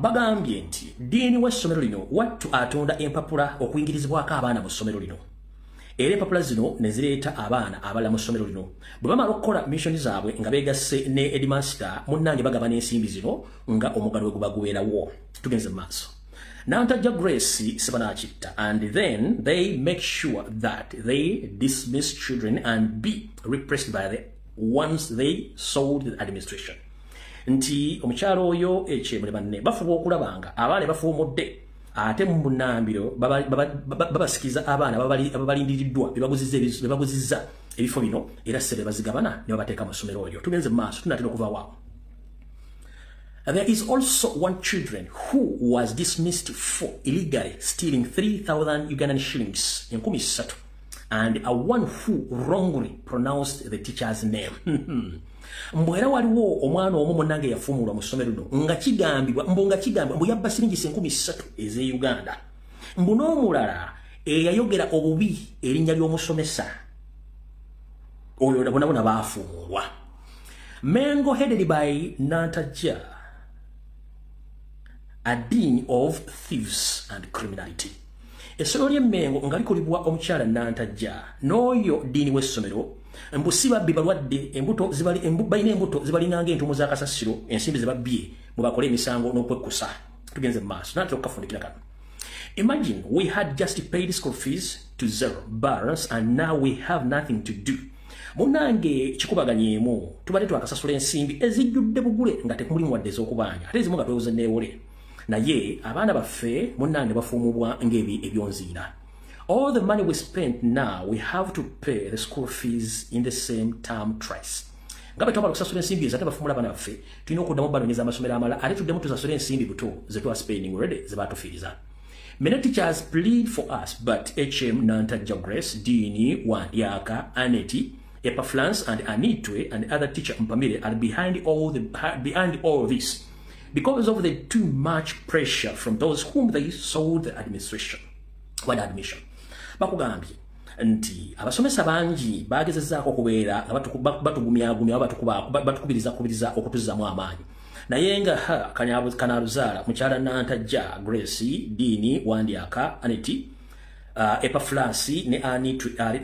Bagambye nti diini w'essomero lino wattu atunda empapula okuyingirizibwako abaana mu ssomero lino. Era empapula zino ne zireeta abaana abalala mu ssomero lino. Bwe bamala okukola mission zaabwe nga beegasse ne headmaster, munnange bagaba n'ensimbi zino nga omugalo we guba gubeerawo. Tugenze mu maaso. Nantajja Grace Sebanakitta, and then they make sure that they dismiss children and be repressed by the ones they sold the administration. Nti omukyalo oyo ekyemule banne bafuba okulabanga abaana bafuumudde ate mu bunambiro babasikiza abaana ababalindiriddwa bebaguzizza ebifo bino era ssente bazigabana ne babateeka mu ssomero eryo. Tugenze mu maaso, tunaatera okuva waawo. There is also one children who was dismissed for illegally stealing 3,000 Ugandan shillings in 3,000 and a one who wrongly pronounced the teacher's name. Mbwera waliwo omwana omu munnange yafuumulwa mu ssomero lino nga kigambibwa mbu yabba siringi 3,000 ez'e Uganda. Mbu n'omulala eyayogera obubi erinnya ly'omusomesa oyo bonna baafuumulwa. Mengo headed by Nantajja, a dean of thieves and criminality. Essomero ly'Emmengo nga likolebwa omukyala Nantajja n'oyo ddiini w'essomero mbu si babbi balwadde embuto balina embuto zibalinganga entuumo za kasasiro ensimbi ze babbye mwe bakole emisango n'okwekkusa. Tugenze mu maaso natera okukafundikira kano. Imagine we had just paid school fees to zero balance and now we have nothing to do. Munnange kikubaganyeemu tubadde twakasasula ensimbi ezijjudde bugule nga tekumulimu wadde ez'okubanja ate ezimu nga twewoza neewole. Naye abaana baffe munnange bafuumubwa ng'ebi ebyonziina. All the money we spent now, we have to pay the school fees in the same term twice. Nga bwe twamala okusasula ensimbi ezo ate bafuumula abaana baffe tulina okuddamu banoonyeza amasomero amalala ate tuddemu tusasule ensimbi buto ze twa spending already ze baatufiiriza. Many teachers plead for us, but HM Nantajja Grace, Dini Wandyaka, Aneti, Epaflans and Anitwe and other teacher Mpamire are behind all this because of the too much pressure from those whom they sold the administration. What admission? Bakugambye nti abasomesa bangi bagezezzaako okubeera nga batugumyagumya batukubiriza kubiriza okutuzzamu amaanyi. Naye nga kanaaluzaala mukyala Nantajja Grace, Dini Wandyaka, Aneti, Epaflasi ne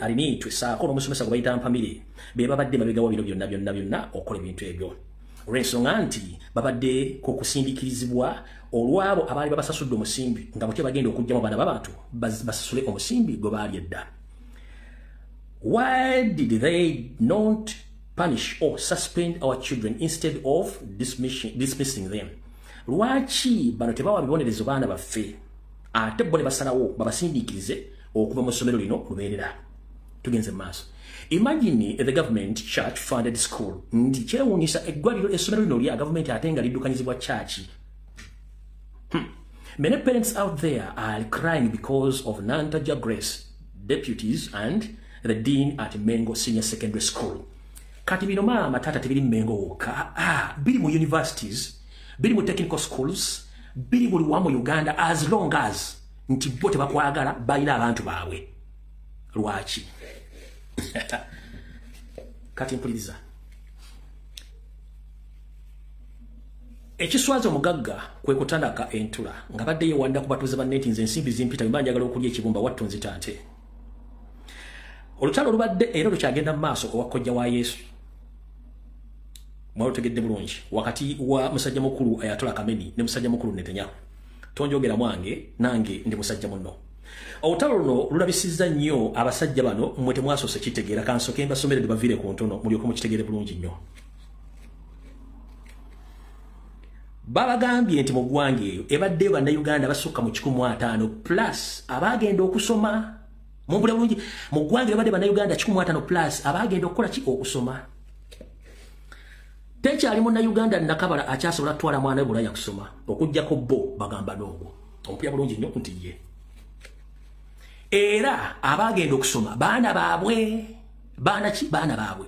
Arinitwe saako n'omusomesa gwe bayita Mpamire be babadde mabegawo bino byonna byonna byonna okukola ebintu ebyo. Olw'ensonga nti babadde ku kusindiikirizibwa olw'abo abaali babasasudde omusimbi nga butya bagenda okuggyamu abaana b'abantu basasule omusimbi gwe baali edda. Why did they not punish or suspend our children instead of dismissing them? Lwaki bano tebawa bibonerezo baana baffe ate bo ne basalawo babasindiikirize okuva mu ssomero lino lubeerera. Tugenze mu maaso. Imagine the government church funded school. Nti kyewuunyisa eggwaliro essomero lino lya gavumenti ate nga liddukanyizibwa church. Many parents out there are crying because of Nantajja Grace, deputies and the dean at Mengo Senior Secondary School. Kati bino maama tata tebiri Mengo wokka. Biri mu universities, biri mu technical schools, biri buli wamu Uganda as long as nti bo tebakwagala balina abantu baabwe. Lwaki? Kati mpuliriza. Ekiswaza omugagga kwe kutandaka entula nga badde yewanda ku batuuze ba neti nze ensimbi zimpita bwe njagala okulya ekibumba wattu nzita nte. Olutalo olubadde era lukyagenda mu maaso owa kojja wa Yesu. Mwalutegedde bulungi wakati wa musajja mukulu Ayatollah Khamenei ne musajja mukulu Netanyahu. Tonjogera mwange nange ndi musajja munno. Olutalo luno lulabisizza nnyo abasajja bano mmwe temwasoose kitegeera kansoke mbasomere baviire ku ntono mulyoke mukitegeere bulungi nnyo. Babagambye nti mu ggwanga eyo ebaddeyo bannayuganda basukka mu 150 plus abagenda okusoma Mumpulira bulungi, mu ggwanga libadde bannayuganda 150 plus abagenda okukola ki? Okusoma. Tekyali munnayuganda Nakabala akyasobola kutwala mwana we Bulaya kusoma, okuggyako bo bagamba n'ogwo. Ompulira bulungi nnyo nti ye. Era abagenda okusoma baana baabwe, baana ki? Baana baabwe.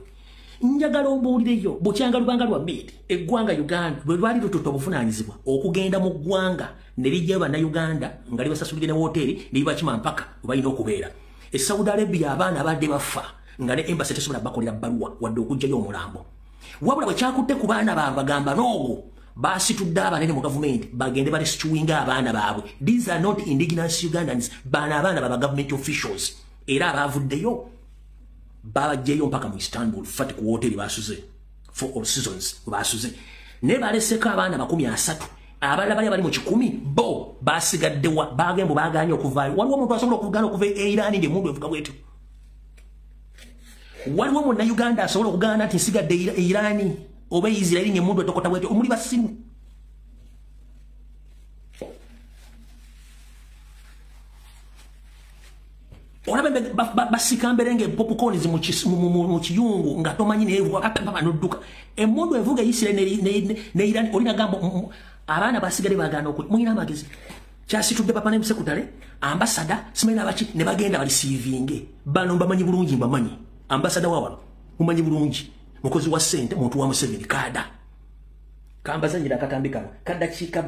Njagala ombuulireyo, bukyanga lubanga lwa mid, eggwanga Uganda bwe lwali lututte obuvunaanyizibwa okugenda mu ggwanga ne lijjayo bannayuganda nga libasasulidde ne wooteeri ne libakima mpaka we balina okubeera. E Saudi Arabia abaana abadde bafa nga ne embassy tesobola bakolera bbaluwa wadde okuggyayo omulambo. Wabula bwe kyakutte ku baana baabwe bagamba n'ogwo basitudde abanene mu gavumenti bagende barescuinga abaana baabwe. These are not indigenous Ugandans, bano abaana baba government officials. Era abaavuddeyo babajjeyo mpaka mu Istanbul, Fati ku wooteeri basuze for all seasons basuze. Ne baleseko abaana 30, abalala bali abali mu 100 bo basigaddewa, bagembo bagaanye okuvaayo. Waliwo omuntu asobola okugaana okuva e Iran ng'emmundu evuga bw'etyo? Waliwo munnayuganda asobola okugaana nti nsigadde e Iran oba Israeli ng'emmundu etokota bw'etyo? Omuli basiru. Olaba basika mberenge popcorn mu kiyungu nga tomanyi neevuga kapapa n'odduka. Emmundu evuga Israeli ne Iran olina gamba abaana basigale bagaana okuli. Mulina amagezi. Kyasitudde papa ne musekutale, ambasada simanyi abaki ne bagenda balisiivinge. Bano mbamanyi bulungi, mbamanyi. Ambasada wa wano mumanyi bulungi, mukozi wa ssente, muntu wa Museveni kaada. Kambazanyira akatambi kano kadakiika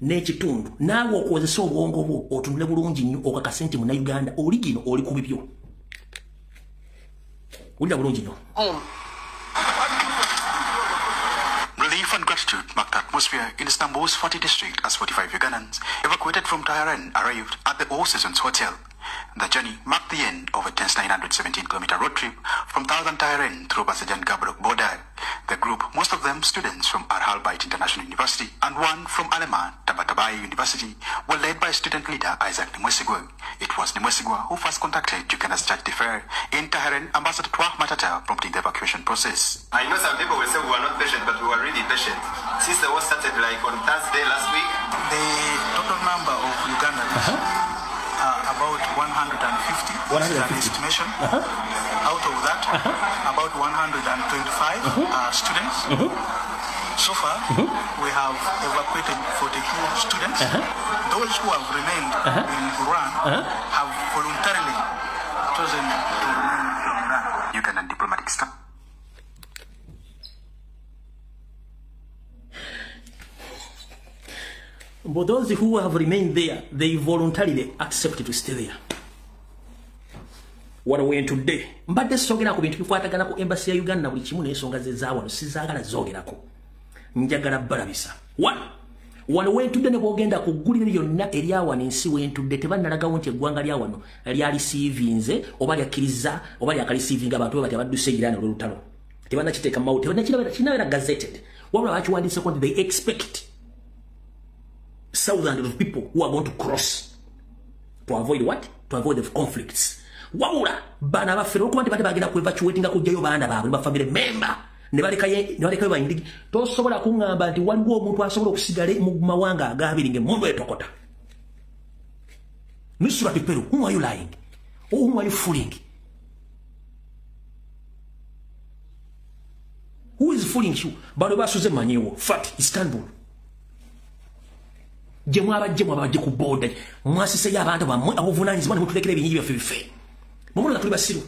2.5, naawe okozesa obwongo bwo otunule bulungi nnyo okakase nti munnayuganda oli gino oli ku bibyo. Wulira bulungi nnyo. Relief and gratitude marked the atmosphere in Istanbul's 40 district as 45 Ugandans evacuated from Tehran arrived at the All Seasons Hotel. The journey marked the end of a tense 917-kilometer road trip from southern Tehran through Basajan Gabruk border. The group, most of them students from Al Bayt International University and one from Alema Tabatabai University, were led by student leader Isaac Nimwesigwa. It was Nimwesigwa who first contacted Uganda's Charge d'Affaires in Tehran, Ambassador Twah Matata, prompting the evacuation process. I know some people will say we were not patient, but we were really patient. Since the war started like on Thursday last week. The total number of Ugandans about 150, 150. Estimation. Out of that, about 125 are students. So far, we have evacuated 42 students. Those who have remained in Iran have voluntarily chosen to remain in Iran. Ugandan diplomatic staff. But those who have remained there, they voluntarily accepted to stay there. What we are today. Mbadde sogera ku bintu bikwatagana ku embassy ya Uganda buli kimu n'ensonga ze zaawano sizaagala zoogerako. Njagala balabisa. Wano wentudde ne bw'ogenda ku ggulire lyonna eryawano ensi wentudde tebannalagawo nti eggwanga lya wano lyalisiivinze oba lyakkiriza oba lyakalisiivinga abantu be bati abadduse Iran olw'olutalo. Tebannakiteeka mu mawulire, tebannakirabeera gazetted. Wabula bakiwandiiseko nti they expect thousands of people who are going to cross to avoid what? To avoid the conflicts. Wabula bana baffe olwokuba nti bate bagenda ku evacuatinga kuggyayo baana baabwe ne bafamily member ne balekayo bayindigi. Tosobola kuŋŋamba nti waliwo omuntu asobola okusigala mu mawanga agabiri ng'emmundu etokota. Nusrat Peru, whom are you lying? Or whom are you fooling? Who is fooling you? Bano basuze manyiwo Fat Istanbul. Gye mwabajje ku border mwasiseyo abantu bammwe abuvunaanyizibwa ne mutulekera ebinyinyi byaffe bife. Mumulaba tuli basiru.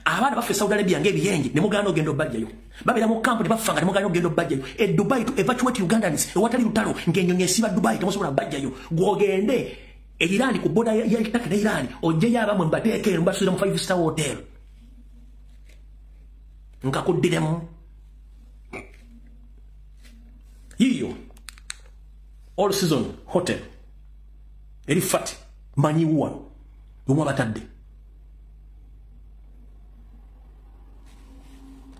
Abaana baffe Saudi Arabia ng'ebiyenje ne mugaana ogenda obbajjayo. Babeera mu kampu ne bafa nga ne mugaana ogenda obbajjayo. E Dubai to evacuate Ugandans ewatali lutalo ng'ennyonyi esiba Dubai temusobola bbajjayo. Gw'ogende e Iran ku border ya Turkey ne Iran oggyeyo abammwe mubateeke eno mubasuuza mu 5-star hotel. Nkakuddiremu. Yiyo All Season Hotel eri Fat manyiwo wano omwe abatadde.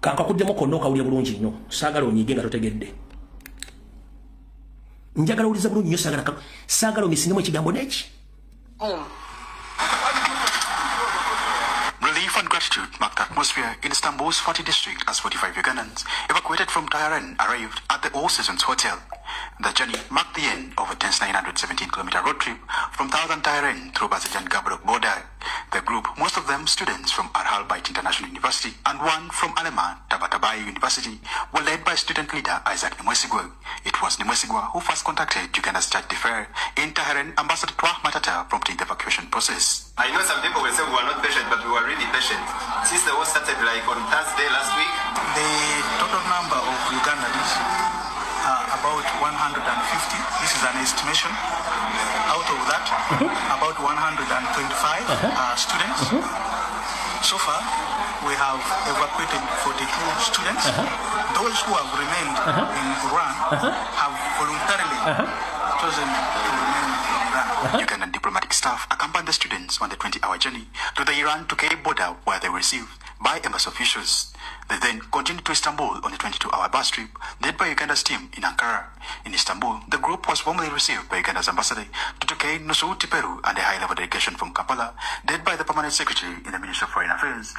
Kankakuddemu konna okawulira bulungi nnyo, saagala onyiige nga totegedde. Njagala owuliza bulungi nnyo, saagala omisingemu ekigambo n'eki. Relief and gratitude marked the atmosphere in Istanbul's 40 district as 45 Ugandans evacuated from Tehran arrived at the All Seasons Hotel. The journey marked the end of a tense 917-kilometer road trip from southern Tehran through Bazajan Gabrok border. The group, most of them students from Arhal Bait International University and one from Alema Tabatabai University, were led by student leader Isaac Nimwesigwa. It was Nimwesigwa who first contacted Uganda's Charge d'Affaires in Tehran, Ambassador Twah Matata, prompting the evacuation process. I know some people will say we were not patient, but we were really patient. Since the war started like on Thursday last week, the total number of Ugandans are about 150. This is an estimation. Out of that, about 125 are students. So far, we have evacuated 42 students. Those who have remained in Iran have voluntarily chosen to remain in Iran. Ugandan diplomatic staff accompanied the students on the 20-hour journey to the Iran-Turkey border, where they were received by embassy officials. They then continued to Istanbul on a 22-hour bus trip led by Uganda's team in Ankara. In Istanbul, the group was formally received by Uganda's ambassador to Turkey, Nusu Tiperu, and a high-level delegation from Kampala, led by the permanent secretary in the Ministry of Foreign Affairs.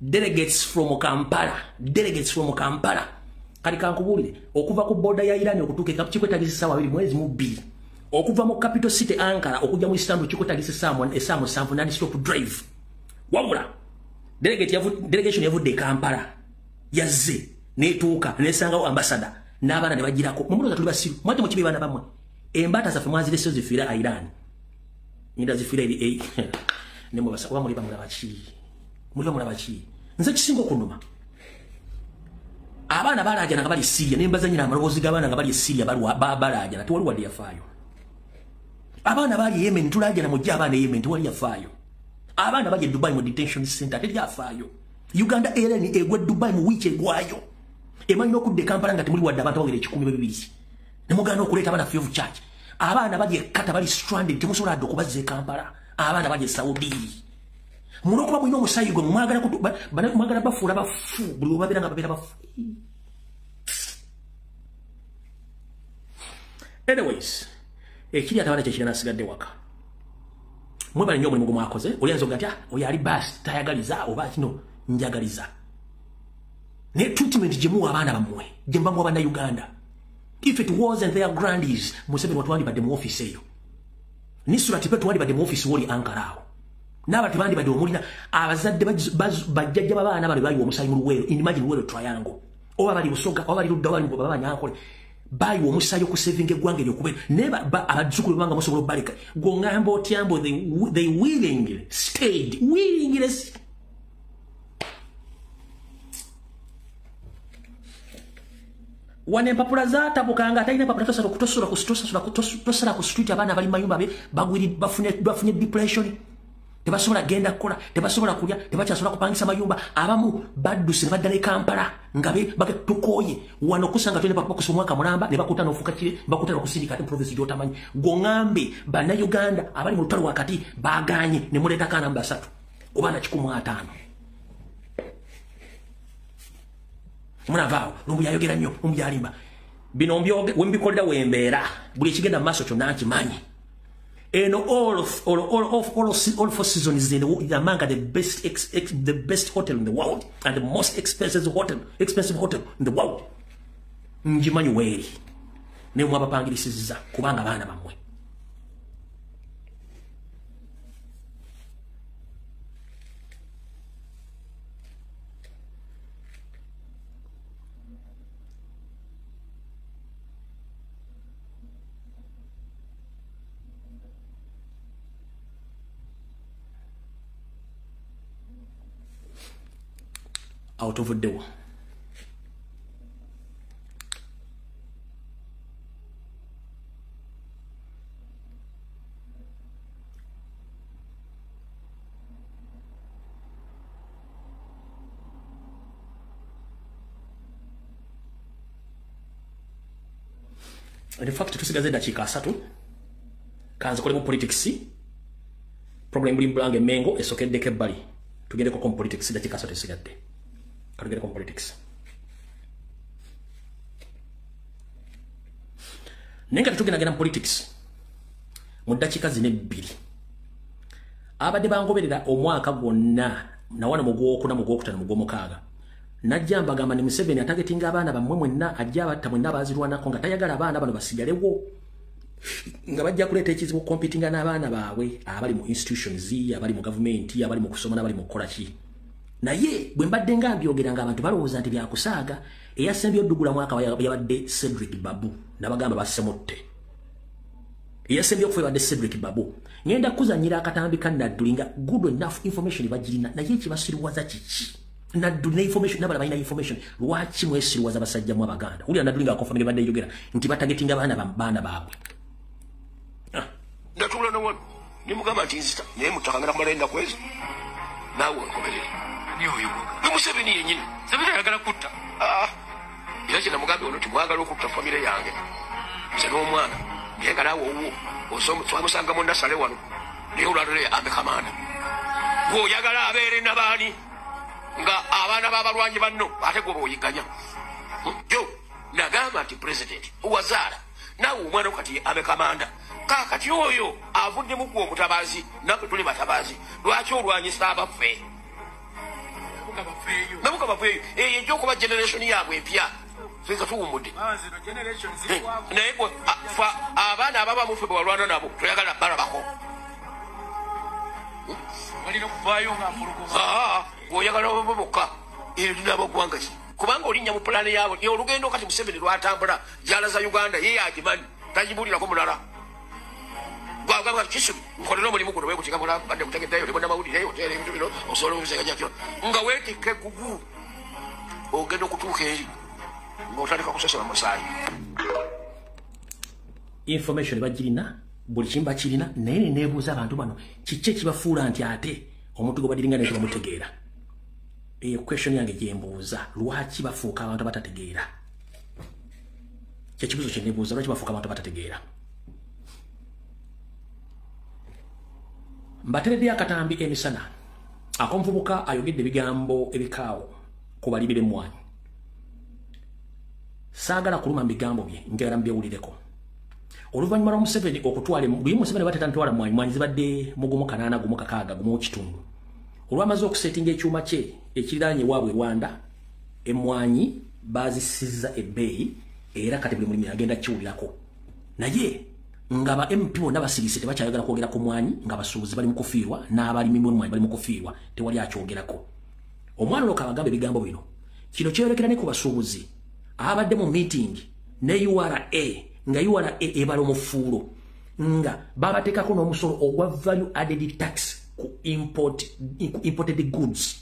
Delegates from Kampala, delegates from Kampala. Kati kankubulire, okuva ku border ya Iran okutuuka kikwetagisa essaawa 22. Okuva mu capital city Ankara okujja mu Istanbul kikwetagisa essaawa 7 non-stop drive. Wabula delegation yavudde e Kampala yazze netuuka nesangawo ambassador n'abaana ne bagirako. Mumulooza tuli basiru, mwate mukibe baana bammwe. Embaata zaffe mwazirese zifiira Iran, nyinda zifiira eri ne mubasa oba muli bamulaba ki, muli bamulaba ki. Nze kisinga okunuma, abaana balaajana nga bali Syria, ne mbazanyira amaloboozi g'abaana nga bali e Syria balaajana, tewali wadde yafaayo. Abaana bali Yemen, tulaajana mujje abaana e Yemen, tewali yafaayo. Abaana bali e Dubai mu detention center, teri afaayo. Uganda Airlines egwa Dubai mu wiiki egwayo. Emanyi n'okudda e Kampala nga temuli wadde abantu abawera 12. Ne mugaana okuleeta abaana free of charge. Abaana bali e Qatar bali stranded, temusobola dde okubazza e Kampala. Abaana bali e Saudi. Mulwokuba mulina omusaayi gwe mwagala bafuula bafu, buli we babeera nga babeera bafu. Anyways, ekiri atabala kyekirala nasigadde waka. Mwebale nnyo omulimu gwe mwakoze. Oli ayinza okuga nti oyo ali baasi tayagaliza oba kino njagaliza. Naye treatment gye muwa abaana bammwe, gye muba muwa Bannayuganda. If it wasn't their grandies, Museveni watwandibadde mu ofiisi eyo. Nisula Tipe twandibadde mu ofiisi woli Ankara awo. N'abantu bandibadde omulina abazadde bajjajja b'abaana bano bayiwa omusaayi mu Luweero, imagine Luweero triangle. Oba bali Busoga, oba bali Ludda, oba bali Banyankole. Bayiwa omusaayi okusevinga eggwanga eryo okubeera. Naye abazzukulu banga musobola obbaleka. Gw'ongamba otya mbu they willingly stayed, willingly. Wano empapula zaatabuka nga atalina empapula tosala ku street, abaana bali mayumba be bafunye depression. Tebasobola genda kukola, tebasobola kulya, tebakyasobola kupangisa mayumba. Abamu badduse ne badda ne Kampala nga tukooye. Wano okusanga tulina bakusa omwaka mulamba ne bakuta n'ofuuka kire, bakuta n'okusindika ate mu province gy'otamanyi. Gw'oŋŋambe Bannayuganda abali mu lutalo wakati baagaanye ne muleetako ana mu basatu ku baana 150. Munavaawo lumbu yayogera nnyo, lumbu yalimba. Bino we mbikolera wembeera, buli ekigenda mu maaso kyonna nkimanyi. And all four seasons in the among the best hotel in the world and the most expensive hotel in the world. Njimanyi weeri. Ne mwabapangirisizza kubanga abaana bammwe. Awo tuvuddewo. In fact, tusigaze eddakiika 3. Kanzikolemu politics. Problem buli mbulange Mengo esokeddeko ebbali. Tugendeko mu politics eddakiika 3 esigadde. Katugende mu politics. Naye nga tetugendagenda mu politics, mu ddakiika zino ebbiri, abadde bangoberera omwaka gwonna, nawana mu gwokuna, mu gwokutaano, mu gwomukaaga, Najja mbagamba ne Museveni atagetinga abaana bammwe mwenna, ajja abatta mwenna abaazirwanako nga tayagala abaana bano basigalewo, nga bajja kuleeta ekizibu competinga n'abaana baabwe abali mu institutions, abali mu gavumenti, abali mu kusoma n'abali mu kukola ki. Naye bwe mbadde nga mbyogera nga abantu balowooza nti byakusaaga. Eyasembye oddugula mwaka yabadde Cedric Babu, nabagamba bassemutte. Eyasembye okufa yabadde Cedric Babu. Ngenda kuzannyira akatambi ka Nadduli nga good enough information bagirina, naye ekibasiruwaza kiki? Nadduli ne information, n'abalala balina information, lwaki mwesiruwaza basajja mu Abaganda? Wulira Nadduli nga akonfirminga badde yogera nti batagetinga baana baabwe. Natuula nowano nimugamba nti nzita naye mutakangana kumala ennaku ezo naawe onkomerere. Ni Museveni yennyini. Museveni ayagala kutta. Era kye namugambye ono nti mwagala okutta famire yange nze n'omwana, naye nga naawe owuwo twamusanga mu nasale wano, naye olwaleero ambe kamanda. Bw'oyagala abeere nabaani nga abaana b'abalwanyi banno ate gwe bw'oyigganya. Jo nagamba nti pulezidenti owazaala naawe omwana kati abe kamanda. Kaakati oyo avuddemu gwe omutabaazi, naffe tuli batabaazi, lwaki olwanyisa abaffe? Nabuka bafeeyo eyo ejja okuba generation yaabwe empya, ffe nga tuwummudde. Naye abaana ababamu ffe bwe walwana nabo toyagala balabako. Bw'oyagala obo bokka eyo tunaba ggwanga ki? Kubanga olinnya mu pulaani yaabwe. Olugendo kati Museveni lwatambula gy'alaza Uganda ye yagimanyi, tagibuulirako mulala. Gwagamba kisubi nkolera omulimu guno bwekutikabula badde kutegeddeyo lebona mawulire oteera ebintu bino osobola obisegajakyo nga weetikka eggugu ogenda okutuuka eri ng'otandika kusasula musaayi. Information bagirina, buli kimu bakirina, naye ne neebuuza abantu bano kiki ekibafuula nti ate omuntu gwe badiringa naye tebamutegeera. Eyo question yange gye mbuuza, lwaki bafuuka abantu abatategeera? Kyekibuuzo kye neebuuza, lwaki bafuuka abantu abatategeera? Mbatereddeyo akatambi emisana akomuvubuka ayogedde ebigambo ebikaawo ku balimi b'emmwanyi. Saagala kuluma mu bigambo bye, njagala mbyewulireko. Oluvannyuma lwa Museveni okutwala buli Museveni bateta ntwala mmwanyi, mmwanyi zibadde mu 1 8 1 6 1.5. Olwamaze okusetinga ekyuma kye ekiriraanye ewaabwe Rwanda, emmwanyi baazisizza ebbeeyi era kati buli mulimi agenda kiwulirako. Naye nga ba MP bonna basirise tebakyayagala kwogera ku mwanyi, nga basuubuzi bali mu kufiirwa n'abalimi b'emmwanyi bali mu kufiirwa, tewali akyogerako. Omwana olwo kabagamba ebigambo bino. Kino kyeyolekera ne ku basuubuzi abadde mu meeting ne URA, nga URA ebala omufuulo nga babateekako n'omusolo ogwa value added tax ku imported goods.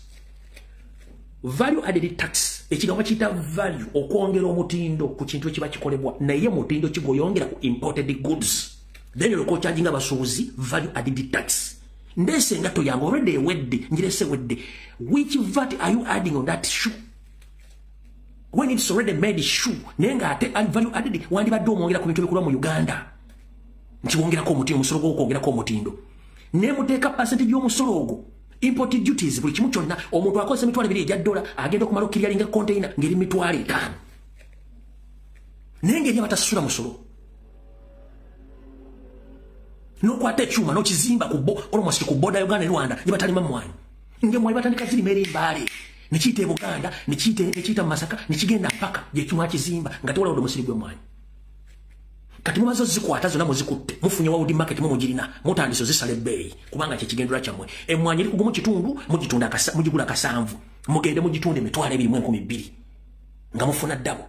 Value added tax ekigambo kiyita value, okwongera omutindo ku kintu ekiba kikolebwa, naye mutindo ki gw'oyongera ku imported goods? Then olwoka ocharginga abasuubuzi value added tax. Ndeese engatto yange already ewedde, ngirese wedde. Which VAT are you adding on that shoe when it's already made shoe? Naye ng'ate value added wandibadde omwongera ku bintu ebikolwa mu Uganda nti wongerako omutindo, omusolo gw'okwongerako omutindo, naye muteeka percentage y'omusolo ogwo import duties buli kimu kyonna. Omuntu akozesa $2,000 egya agenda okumala okukiryalinga container ng'eri $5,000, naye ng'eri abatasasula musolo. N'okwata ekyuma n'okizimba ku almost ku border Uganda ne Rwanda gye batalima mmwanyi, ng'emmwanyi batandika zirima eri Mbale, ne kiyita e Buganda, ne kiyita mu Masaka, ne kigenda mpaka gye kyuma kizimba nga tewalawodde omusiri gw'emmwanyi. Kati mumaze ozikwata zonna muzikutte, mufunye world market mumugirina, mutandise ozisala ebbeeyi kubanga kyekigendera kyammwe. Emmwanyi eri ku 1.5, mugitunda mugigula 7, mugende mugitunde $22,200 nga mufuna ddabo.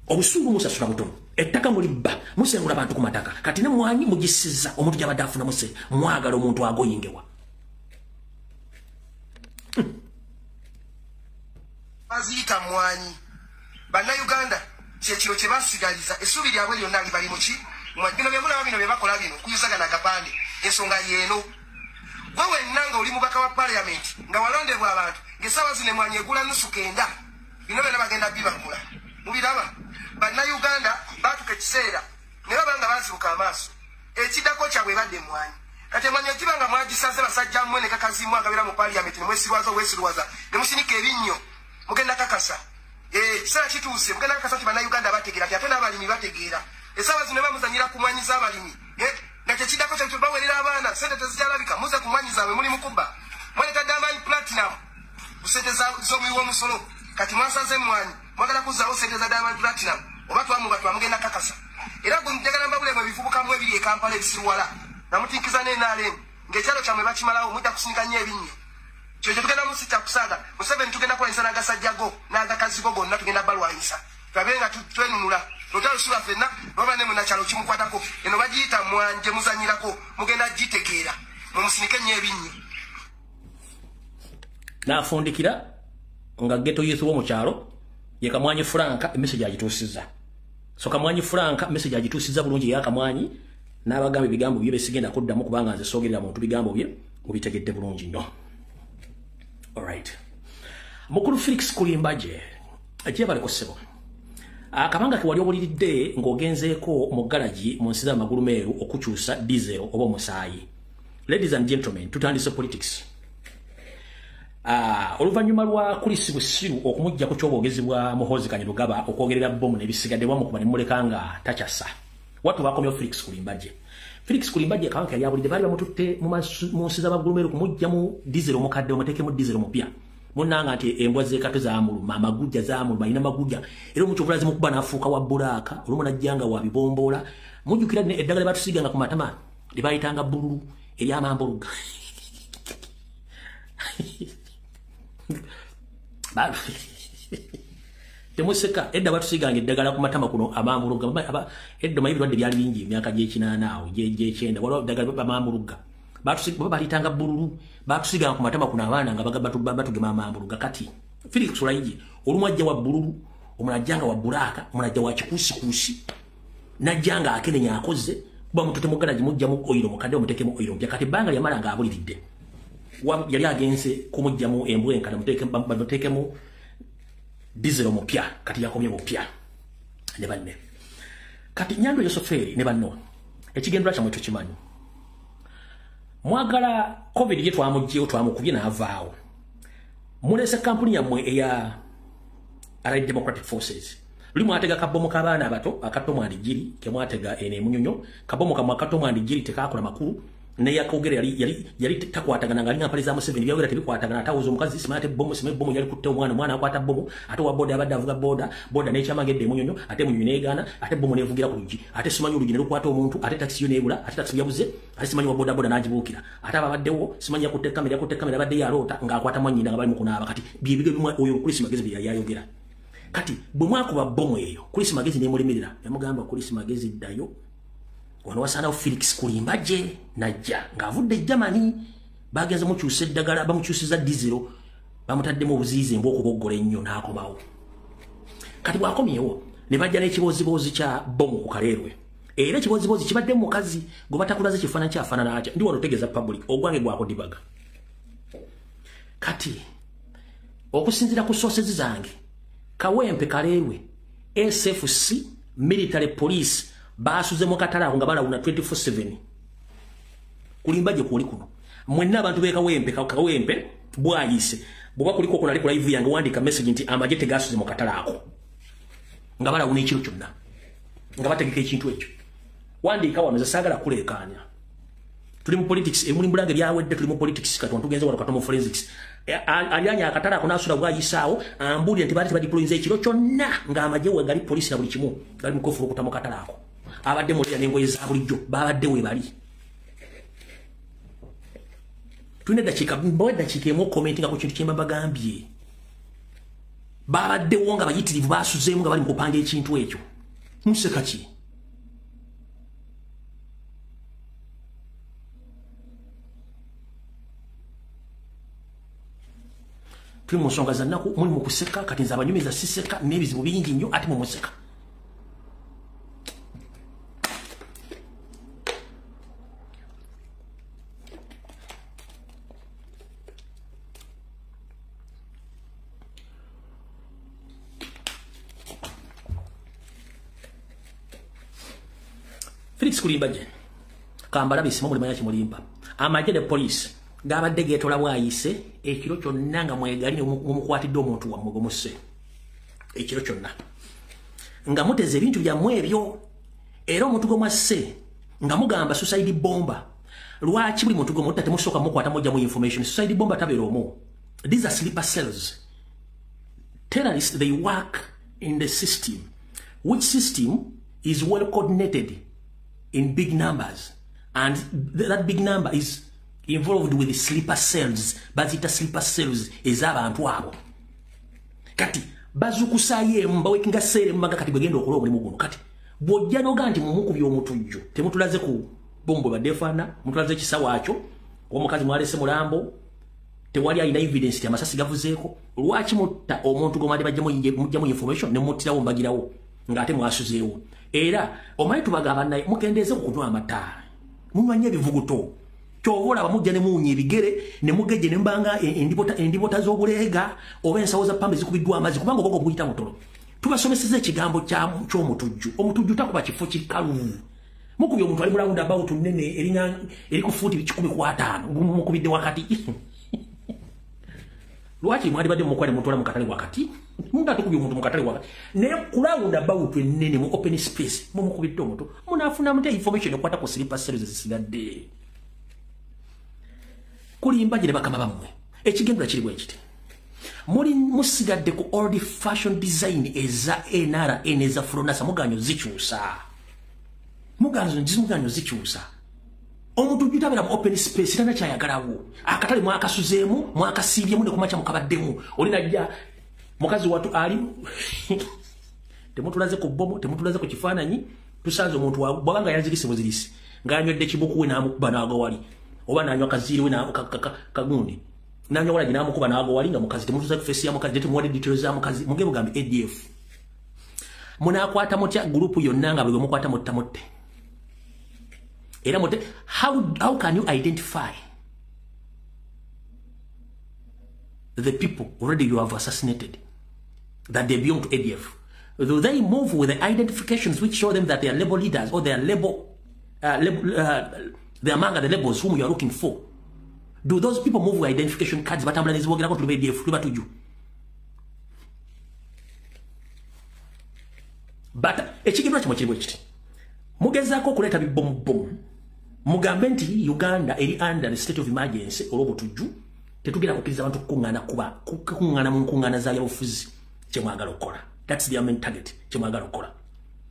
Obusuulu musasula butono, ettaka mulibba, musengula abantu ku mataka. Kati n'emmwanyi mugisiza omuntu gy'abadde afuna muse, mwagala omuntu agoyingewa. Baziyita mmwanyi. Bannayuganda kyekiro kye basigaliza essuubi lyabwe lyonna libali muki? Bino bye mulaba bino bye bakola bino kuyuzagana akapande, ensonga yeeno. Gwe wenna nga oli mubaka wa parliament nga walondebwa abantu ng'essaawa zino emmwanyi egula 9.5, bino byonna bagenda bibakula. Mubiraba bannayuganda baatuka ekiseera ne baba nga bazibuka amaaso, ekiddako kyabwe ebadde emmwanyi. Kati emmwanyi ekiba nga mwagisaze basajja mmwe ne kakazimu agabeera mu parliament ne mwesirwaza obwesirwaza ne musinika ebinnyo, mugenda kakasa. Ekiseera kituuse mugenda kakasa nti bannayuganda bategeera, ate n'abalimi bategeera. Essaawa zino bamuzanyira ku mwanyi z'abalimi nga kyekiddako kyabwe bawerera abaana, sente tezikyalabika, muze ku mwanyi zaabwe muli mukubba. Mwaleta Diamond Platinum ku sente z'omuwi w'omusolo. Kati mwasaze mwanyi, mwagala kuzaawo sente za Diamond Platinum, oba twamuba twamugenda kakasa. Era gwe njagala mbabule mwe bivubuka mwe ebiri e Kampala ebisiruwala, namutinkiza ne NRM, ng'ekyalo kyammwe bakimalawo mujja kusinika nnyo ebinnyo. Kyo kye tugenda mu sita kusaaga, Museveni tugenda kulwanyisa n'agasajja go n'agakazi go gonna tugenda balwanyisa. Tulabe nga twenunula. Lutalo si lwa ffenna, baba ne munnakyalo kimukwatako. Eno bagiyita mwanje muzannyirako, mugenda gitegeera. Mumusinike nnyo ebinnyo. N'afundikira nga ghetto youth wo mu kyalo ye Kamwanyi Frank message agituusizza. So Kamwanyi Frank message agituusizza bulungi ya Kamwanyi n'abagamba ebigambo bye besigenda kuddamu kubanga nze soogerera muntu bigambo bye mubitegedde bulungi nnyo. Alright. Mukulu Felix Kulimbaje ajja bali ssebo. Akabanga ke wali obuliridde ng'ogenzeeko mu garagi mu nsi z'amagulu meeru okukyusa diesel oba omusaayi. Ladies and gentlemen, tutandise politics. Oluvannyuma lwa Chris Busiru okumujja ku ky'obwogezi bwa Muhoozi Kainerugaba okwogerera bbomu n'ebisigadde bamukuba ne muleka nga takyasa. Watu bakomyewo Felix Kulimbaje. Felix Kulimbaje akabanga yali abulidde baali bamututte mu nsi z'amagulu meeru kumugjamu diesel omukadde omuteekemu diesel omupya. Munnanga nti embwa z'ekato zaamuluma, amagujja zaamuluma, alina magujja. Era omuntu obulazi mukuba n'afuuka wa bbulaaka, olumu n'ajjanga wa bibomboola. Mujjukira eddagala lye batusiiganga ku matama lye baayitanga bbululu ery'amambuluga. Temuseka, edda batusiiganga eddagala ku matama kuno amambuluga. Edda omanyi ebirwadde byali bingi emyaka gy'ekinaana awo, gy'ekyenda, waliwo eddagala amambuluga. Balitanga bbululu, batusiganga ku matama kuno abaana nga batugema amambuluga. Kati Felix Kulayigye olumu ajja wa bbululu, omulala ajjanga wa bbulaaka, omulala ajja wa kikuusikuusi, n'ajja nga akenenya akoze, kuba mutute mu garagi mugjamu oyiro mukadde omuteekemu oyiro mupya. Kati ebbanga lyamala ng'abuliridde, yali agenze kumugjamu embwa enkadde bamuteekemu diesel omupya. Kati yakomye bupya ne banne. Kati Nyando Yosoferi ne banno, ekigendera kyammwe tukimanyi. Mwagala COVID ye twamugyewo twamukubye n'avaawo. Mulese kampuni yammwe eya Allied Democratic Forces. Luli mwatega kabomu k'abaana abato akato mwandigiri ke mwatega eno emunyonyo, kabomu kamwe akato mwandigiri tekaakola makulu, neyakogera yali takwatagana nga alinga mpale za Museveni, byayogera tebikwatagana, atawuza omukazi simanyi ate bbomu, simanyi bbomu yali kutte omwana, omwana akwata bbomu, ate owa boda abadde avuga boda, boda n'ekyama ng'edda emunyonyo, ate emunyonyo n'egaana, ate bbomu n'evugira ku luggi, ate simanyi oluggi ne lukwata omuntu, ate takisi yo n'ebula, ate takisi yabuze, ate simanyi wa boda boda n'agibuukira, ate ababaddewo simanyi yakutte kamera, abadde yaloota ng'akwata mwannyina nga bali mu kunaaba. Kati bye bigo oyo Chris Magezi bye yali ayogera. Kati bwe mwakuba bbomu eyo, Chris Magezi n'emulemerera, yamugamba Chris Magezi ddayo. Wano wasaanawo Felix Kulimbaje najja ng'avudde e Germany, bagenze mukyusa eddagala, bamukyusiza diesel, bamutaddemu obuziizi embwa okuboggola ennyo n'akomawo. Kati bw'akomyewo ne bajja n'ekibooziboozi kya bbomu ku Kaleerwe. Era ekibooziboozi kibadde mu mukazi gwe batakulaze kifaananyi kyafaanana atya. Ndi wano otegeeza public, ogwange gwakudibaga. Kati okusinziira ku sources zange, Kawempe Kaleerwe, SFC, military police basuze mu katale ako nga balawuna 24/7. Kulimbaje kwoli kuno. Mwenna abantu b'e Kawempe, Kawempe bwayise. Bw'oba kuliko kuno ali ku live yange wandika message nti amagye tegasuze mu katale ako. Nga balawuna ekiro kyonna. Nga bategeka ekintu ekyo. Wandika wano nze saagala kuleekaanya. Tuli mu politics, emuli mbulange byawedde tuli mu politics kati tugenze wano katomo forensics. Alyanya akatale ako n'asula bwayisaawo, ambuulire nti baali tebadiployinze ekiro kyonna ng'amagye we gali poliisi na buli kimu gali mu kufulukuta mu katale ako. Abadde mulira n'engoye za bulijjo babadde we bali. Tulina eddakiika, mbawe eddakiika emu okukomentinga ku kintu kye mbagambye. Babaddewo nga bayitirivu basuzeemu nga bali mu kupanga ekintu ekyo. Museka ki? Tuli mu nsonga za nnaku, muli mu kuseka, kati nze abanyumiza siseka n'ebizibu bingi nnyo ate mumuseka. Felix Kulimbaje kambala bisimo mulimanya kimulimba. Amagye ne police gabadde geetola bwayise ekiro kyonna nga mwegali mumukwatidde omuntu wammwe gwe ekiro kyonna nga muteze ebintu byammwe ebyo, era omuntu gwe mwasse nga mugamba suicide bomber. Lwaki buli muntu gwe mutta temusooka mukwata mujja mu information? Suicide bomber tabeera omu. These are sleeper cells. Terrorists, they work in the system, which system is well coordinated in big numbers, and that big number is involved with the sleeper cells. Bazita sleeper cells ez'abantu abo. Kati bazukusaye mbawekinga sere mbaga kati bagenda okola omulimu guno. Kati bw'ojja n'oga nti mumukubye omutujju, temutulaze ku bombo badefana, mutulaze kisawo akyo, omukazi mwalese mulambo, tewali alina evidence ti amasasi gavuzeeko. Lwaki mutta omuntu gw'omwadde bajjamu information ne muttirawo mbagirawo ng'ate mwasuzeewo? Era omanyi tubagamba naye mukendeeze ku kunywa amata, munywa nnyo ebivuguto. Ky'oba olaba mujja ne muwunya ebigere ne mugeje ne mbanga endibota z'obuleega oba ensawo za ppamba ezikubiddwa amazzi, kubanga obwongo buyita mutolo. Tubasomeseza ekigambo ky'omutujju. Omutujju takuba kifo kikalu. Mukubye omuntu ali mu round about nnene eri ku fuuti 15, mukubidde wakati. Lwaki mwalibadde mukwale mutwala mu katale wakati? Muntu atukubye omuntu mu katale wakati, naye ku round about ennene mu open space mumukubidde omuntu, munaafuna mutya information ekwata ku sleeper cells ezisigadde? Kulimba gye bakama bammwe. Ekigendera kiri bwe kiti: muli musigadde ku old fashion design eza NRA n'eza Fronasa, muganyo zikyusa, muganyo zikyusa. Omuntu tabeera mu open space, tana kyayagalawo. Akatale mwakasuzeemu, mwakasiibyemu ne kumakya mukabaddemu. Oli najja mukazi watu ali temutulaze ku bbomu, temutulaze ku kifaananyi. Tusanze omuntu bw'abanga yazirise buzirisi ng'anywedde kibuku we n'amukuba n'agwa wali, oba n'anywa kaziiri we kagundi n'anywa walagi n'amukuba n'agwa wali nga mukazi. Temutuze ku face ya mukazi, temuwadde details za mukazi. Muge mugambe ADF munaakwata mutya group yonna nga bwe mukwata mutta mutte? Era mutte, how can you identify the people already you have assassinated that they belong to ADF? Do they move with the identifications which show them that they are label leaders or they are label, they are among the labels whom you are looking for? Do those people move with identification cards? Batambula nezibogerako tuli ADF, tuli batujju. But ekigendwa kimwe kiri bwe kiti: mugezaako okuleeta bibomubomu, mugambe nti Uganda eri under the state of emergency olw'obutujju, tetugenda kukkiriza abantu kukuŋŋaana, kuba kukuŋŋaana mu nkuŋŋaana za byabufuzi. Kyemwagala okukola, that's their main target. Kyemwagala okukola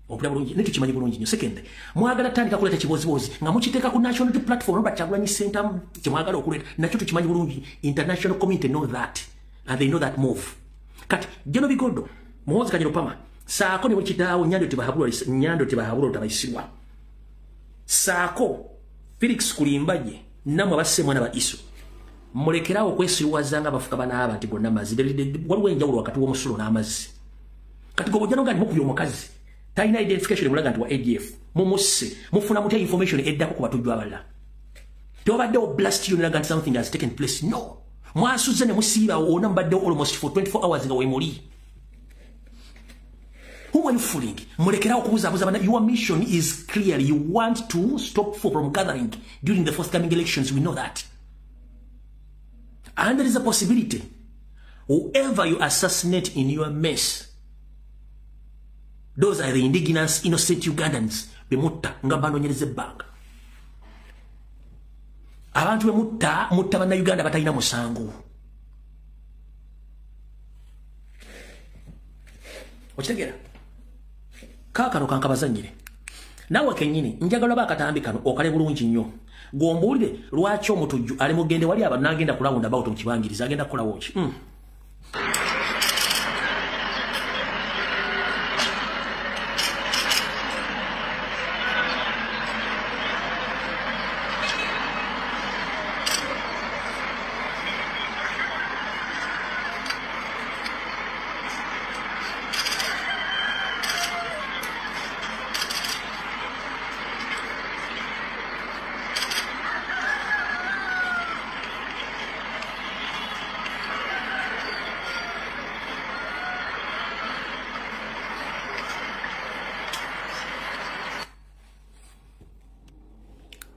ompulira bulungi, naye tukimanyi bulungi nnyo. Second, mwagala tandika kuleeta kibozibozi nga mukiteeka ku national platform. Robert Kyagulanyi Ssentamu kyemwagala okuleeta nakyo tukimanyi bulungi. International community know that, and they know that move. Kati General Bigodo, Muhoozi Kainerugaba, saako ne bwekitaawo Nyando Tibahabulwa Lutabaisibwa, saako Felix Kulimbaje, nammwe abasse mwana ba Iso, mulekerawo okwesiruwaza nga abafuka banaaba nti gonna mazzi. Waliwo enjawulo wakati w'omusulo n'amazzi. Kati gwe bw'ojja n'ogaa nti mukubye omukazi talina identification emulaga nti wa ADF, mumusse, mufuna mutya information eddako ku batujju abalala? Tewabaddewo blast yonna nti something has taken place? No, mwasuze ne musiiba wonna, mubaddewo almost for 24 hours nga weemuli. Whom are you fooling? Mulekerawo okubuzaabuza bana. Your mission is clear. You want to stop people from gathering during the forthcoming elections. We know that. And there is a possibility, whoever you assassinate in your mess, those are the indigenous innocent Ugandans bemutta nga banoonyereza ebbanga. Abantu bemutta, mutta bannayuganda batalina musango. Okitegeera? Kaakano kankabazannyire naawe kennyini, njagala ba akatambi kano okale bulungi nnyo, gw'ombuulire lwaki omutujju ali mugende wali aba n'agenda ku round about mu kibangirizi, agenda kukolawo ki?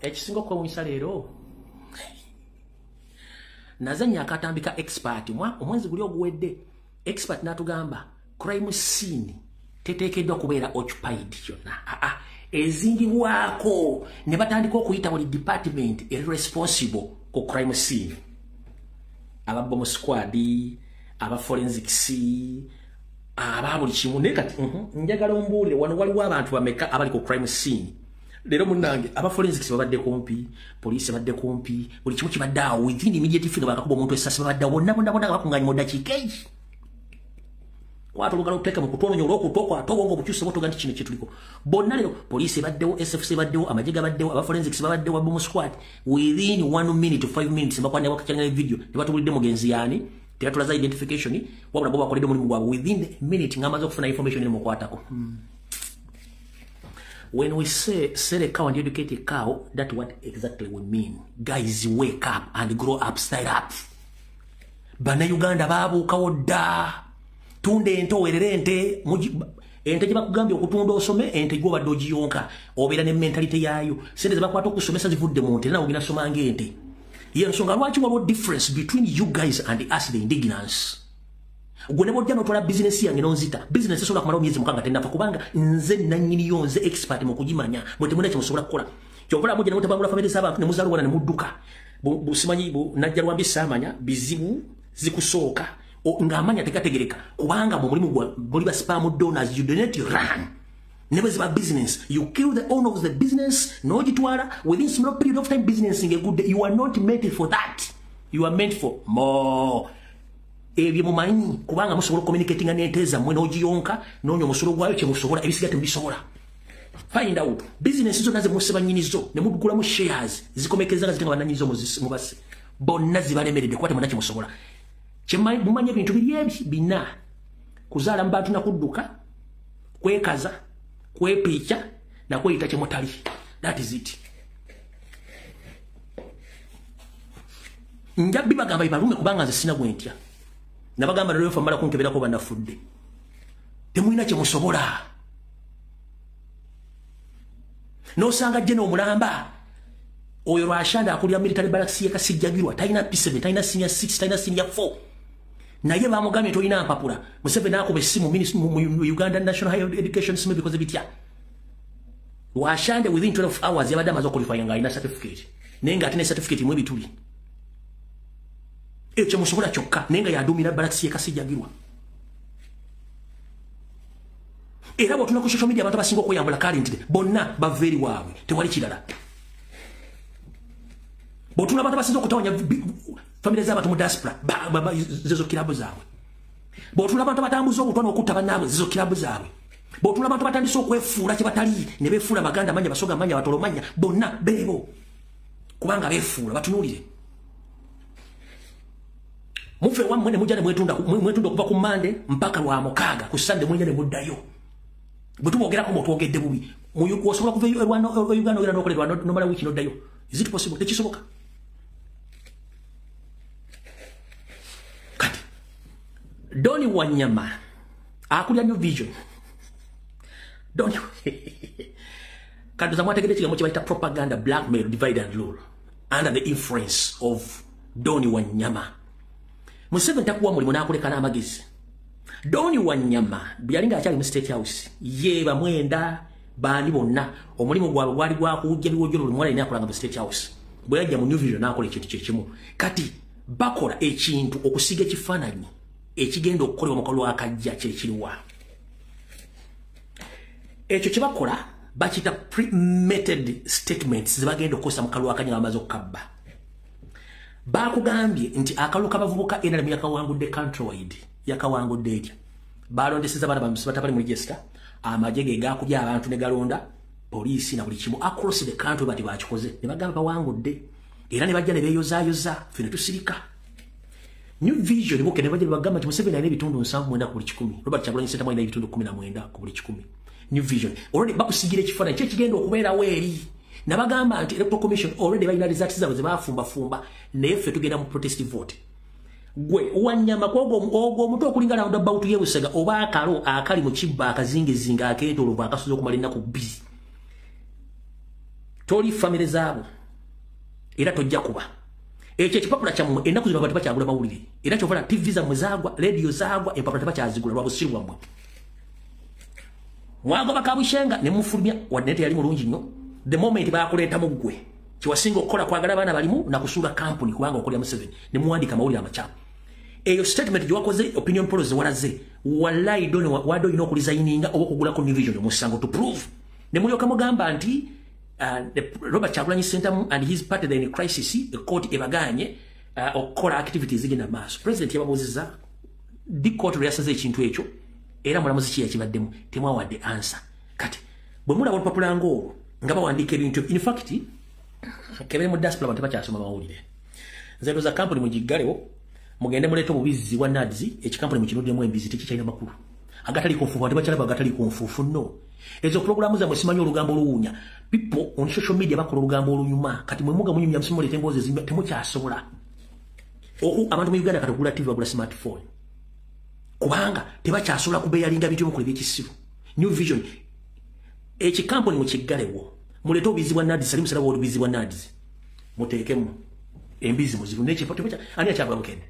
Ekisinga okwewuunyisa, leero nazannya akatambi ka expert omwezi guli oguwedde. Expert n'atugamba crime scene teteekeddwa kubeera occupied yonna, aa, ezingibwako ne batandika okuyita buli department eri responsible ku crime scene, aba bomb squad, aba forensics, aba buli kimu. Naye kati njagala ombuulire, wano waliwo abantu bameka abali ku crime scene leero? Munnange, aba forensics babadde kumpi, poliisi babadde kumpi, buli kimu kibadde awo within immediate figure. Bakakuba omuntu essasi, babadde bonna bonna bonna nga bakunganye mu ddakiika eyi. Kwata olugalo, oteeka mu kutu, ononya olwokutu, okwata obwongo obukyuse, bwotoga nti kino kyetuliko bonna leero. Poliisi ebaddewo, SFC ebaddewo, amagye gabaddewo, aba forensics babaddewo, bomb squad. Within 1 minute to 5 minutes bakwana wakakyanga video, tebatubulidde mugenzi yaani, tebatulaza identification, wabula bo bakoledde omulimu gwabwe within the minute ng'amaze okufuna information emukwatako. When we say sell a cow and educate a cow, that's what exactly we mean. Guys, wake up and grow up, style up. Bannayuganda baabuukawo dda. Tunda ente, owerere ente. Ente gye bakugambye okutunda osome, ente gw'obadde ogiyonka, obeera ne mentality yaayo. Sente ze bakwata okusomesa zivudde mu nte, nawe ogenda soma ng'ente. Yensonga lwaki waliwo difference between you guys and us, the indigenous. Gwe ne bw'ojja n'otwala bizinesi yange n'onzita, bizinesi esobola kumalawo myezi 6 tennafa, kubanga nze nannyiniyo, nze expert mu kugimanya. Mwe temulina kye musobola kukola. Kyova olaba mujja ne mutabangula famire z'abantu, ne muzaala obwana ne mudduka. Busimanyi najja lwambi saamanya bizibu zikusooka ng'amanya tegategereka, kubanga mu mulimu gwa muli ba sperm donors. You donate, you run. Ne bwe ziba business, you kill the owner of the business n'ogitwala within small period of time. Business ng'egudde. You are not meant for that, you are meant for more. Ebyo mumanyi, kubanga musobola communicating n'ente zammwe, n'ogiyonka, n'onya omusolo gwayo. Kyemusobola, ebisiga temubisobola. Find out business zonna ze musse bannyinizo ne mugulamu shares, zikomekeza nga zitenga bannannyinizo mubase bonna, zibalemeredde kuba temulina kyemusobola. Mumanyi ebintu biri ebi bina: kuzaala mu bantu, nakudduka, kwekaza, kwepiica, nakweyita kyemutali. That is it. Nja bibagamba bibalume, kubanga nze sina gwe ntya. Nabagamba leero mala kunkeberako bannafudde. Temulina kyemusobola. Nosanga jeno omulamba oyo Rwashanda akulira military barracks ye Kasijjagirwa, talina P7, talina senior 6, talina senior 4, naye bamugambye tolina mpapula. Museveni akuba essimu mu Uganda National Higher Education System, bikoze bitya? Rwashande within 12 hours yabadde amaze okuqualify nga alina certificate, naye nga ate ne certificate mu ebituli. Ekyo musobola kyokka, naye nga yadumira barracks ye Kasijjagirwa. Era bw'otuna ku social media, abantu abasinga okweyambula currently bonna bava eri waabwe, tewali kirala. Bw'otuna abantu abasinza okutawanya famire z'abantu mu diaspora, zezo kirabu zaabwe. Bw'otuna abantu abatambuza obutwa n'okutta bannaabwe, zezo kirabu zaabwe. Bw'otuna abantu abatandise okwefuula kye batali, ne beefuula Baganda manya, Basoga manya, Batolo manya, bonna beebo, kubanga beefuula. Batunuulire mufe wammwe ne mujja ne mwetunda, mwetunda okuva ku Mande mpaka lwa mukaaga. Ku Sande mujja ne muddayo. Bwe tumwogerako, mutwogedde bubi. Osobola kuva Uganda ogenda n'okolerwa nomala wiiki n'oddayo? Is it possible? Tekisoboka. Kati Doni Wanyama akulya New Vision. Doni kati zamwategedde ekigambo kye bayita propaganda, blackmail, divide and rule under the influence of Doni Wanyama. Museveni takuwa mulimu n'akuleka n'amagezi. Doni Wanyama bwe yali ng'akyali mu State House, ye bamwenda baani bonna, omulimu gwabwe gwali gwakujja biwojjolo. Buli muwala yina akolanga mu State House. Bwe yajja mu New Vision n'akola ekintu kyekimu. Kati bakola ekintu okusiga ekifaananyi ekigenda okukolebwa mu kalulu akajja. Kyekiriwa ekyo kye bakola? Bakiyita premeditated statements ze bagenda okukozesa mu kalulu akajja nga bamaze okukabba. Bakugambye nti akalulu k'abavubuka NRM yakawangudde countrywide. Yakawangudde etya? Balondeseza abaana batabali mu register, amagye ge gakubye abantu ne galonda, poliisi na buli kimu across the country. Bati bakikoze ne bagamba bawangudde, era ne bajja ne beeyozaayoza, ffe ne tusirika. New Vision buke ne bajja ne bagamba nti Museveni alina ebitundu 79 ku buli 100, Robert Kyagulanyi Ssentamu alina ebitundu 19 ku buli 100. New Vision already bakusigira ekifaananyi kyekigenda okubeerawo eri. Nabagamba nti Electoral Commission already balina results zaabwe ze bafumbafumba, naye ffe tugenda mu protest vote. Gwe Wanyama, kwogo ogwo omutwe okulinga roundabout y'e Busega, oba akalo akali mu kibba akazingizinga akeetoolovu akasoza okumala ennaku 2, toli famire zaabo era tojja kuba ekyo ekipapula kyammwe. Ennaku zino abantu bakyagula mawulire, era kyovala TV zammwe zaagwa, rediyo zaagwa, empapula tebakyazigula lwa busiru bwammwe. Mwagoba Kabushenga ne mufulumya, wadde teyali mulungi nnyo. The moment bakuleetamu ggwe, kyewasinga okukola kwagala abaana balimu nakusuula kampuni, kubanga okolera Museveni, ne muwandiika amawulire amakyamu. Eyo statement gyewakoze, opinion polls walaze, wallahi Don wadde olina okuresigninga oba okugulako New Vision omusango to prove. Ne mulyoka mugamba nti Robert Kyagulanyi Ssentamu and his party, they're in a crisis, court ebaganye okukola activities zigenda maaso. President yababuuzizza di court lwe yasaze ekintu ekyo, era mulamuzi ki yakibaddemu? Temwawadde answer. Kati bwe mulaba olupapula ng'olwo nga bawandiika ebintu, in fact kebere mu diaspora, abantu tebakyasoma mawulire. Nze ndowooza kampuni mugiggalewo, mugende muleete obubizzi bwa NAADS. Ekikampuni mukinuddemu embizi, tekikyalina makulu. Agatali nfuufu, tebakyalaba agatali nfuufu. No, ezo programu zammwe simanyi olugambo oluwunya. People on social media bakola olugambo olunyuma. Kati mwe muga munyumya, musimuleete emboozi ezinyuma, temukyasobola. Abantu mu Uganda kati ogula TV, bagula smartphone, kubanga tebakyasobola kubeyalinga bintu emukola ebyekisiru. New Vision, ekikampuni mukiggalewo, muleete obubizi bwa NAADS. Ali musalaba obubizi bwa NAADS, muteekemu embizi muzibu nekipo. Ani akyagula Bukedde?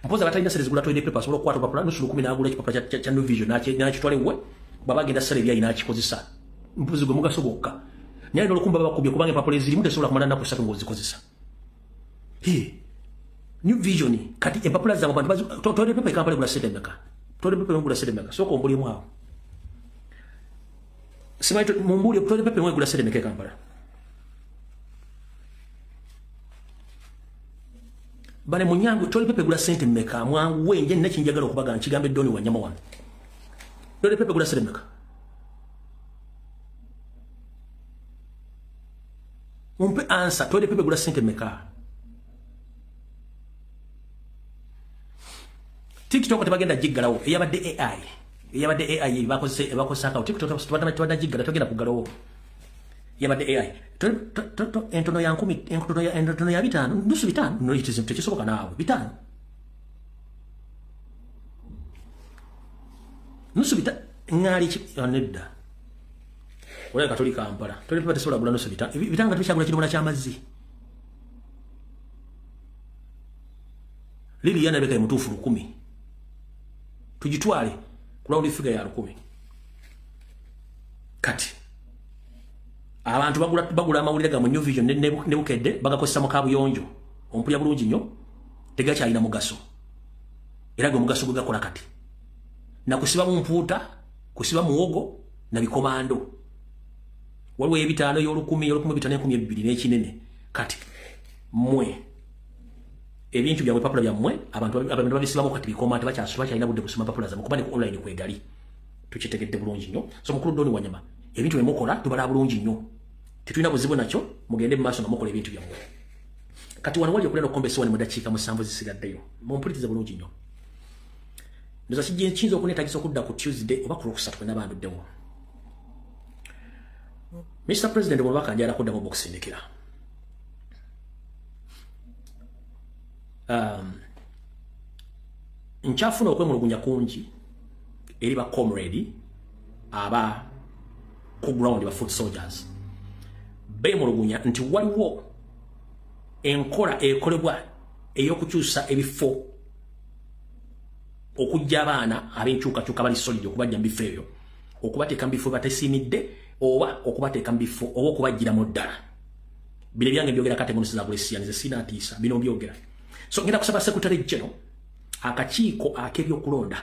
Mpoza abatalina sente zigula toilet paper, asobola okukwata olupapula nusu 1000 n'agula ekipapula kya New Vision n'akitwala ewuwe, bw'aba agenda ssala ebyayi n'akikozesa. Mpozi gwe mugaso gwokka, naye n'olukumba bakubye, kubanga empapula ezirimu tesobola kumala nnaku 3 ng'ozikozesa. New Vision, kati empapula zammwe abantu, toilet paper e Kampala egula sente mmeka? Toilet paper egula sente mmeka? Sooka ombulyemu awo. Simanyi, mumbuulye, toilet paper egula sente mmeka e Kampala? Bane munyangu, toilet paper egula sente mmeka? Mwangu wenje, nina kinjagala okubaga, nkigambe Doni Wanyama wano. Toilet paper egula sente mmeka? Mumpe answer, toilet paper egula sente mmeka? TikTok tebagenda giggalawo, eyabadde AI. Eyabadde AI bakozesa akawo. TikTok tebadde giggala, togenda kuggalawo. Yabadde AI. Entono ya 1000, entono ya 500, nusu 500, no, it is tekisoboka naawe. 500. Nusu 500 ngali ki nedda. Oleka tuli Kampala. Tuli paper tesobola gula nusu 500. 500 tukyagula kidomola ky'amazzi. Lili yana beka mutuufu 1000. Tugitwale ku round figure ya 1000. Kati abantu bagula amawulire ga mu New Vision ne Bukedde, bagakozesa mu kabuyonjo. Ompulya bulungi nnyo, tegakyalina mugaso. Era gwe mugaso gwe gakola kati nakusiba mu mpuuta, kusiba muwogo na bikomando. Waliwo 500, y'olukumi, y'olukumi 500, 1200 n'ekinene. Kati mmwe ebintu byammwe, papula byammwe, abantu babisibamu kati bikoma, tebakyasula, kyalina budde kusoma papula zammwe, kuba ne ku online kwegali. Tukitegedde bulungi nnyo. So mukulu Doni Wanyama, ebintu bye mukola tubala bulungi nnyo, tetulina buzibu nakyo, mugende mu maaso nga mukola ebintu byammwe. Kati wano wali okulenda okukomba esiwani mu dakiika 7 zisigaddeyo. Mumpulirize bulungi nnyo. Ndoza kiyinza okuneetagisa okudda ku Tuesday oba ku Lwokusatu kwe nabanduddewo. Mr President, bw'obaka njala kuddamu okusindikira nkyafuna okwemulugunya kungi eri ba comrade aba ku ground, ba foot soldiers. Beemulugunya nti waliwo enkola ekolebwa ey'okukyusa ebifo, okujja abaana ab'enkyukakyuka bali solid, okubajja mu bifo ebyo, okubateeka mu bifo batesiimidde, oba okubateeka mu bifo, oba okubaggyiramu ddala. Bino ebyange byogera kate ngono sizakulesiya, nze sinaatiisa, bino mbyogera. So ngenda kusaba Secretary General akakiiko ak'ebyokulonda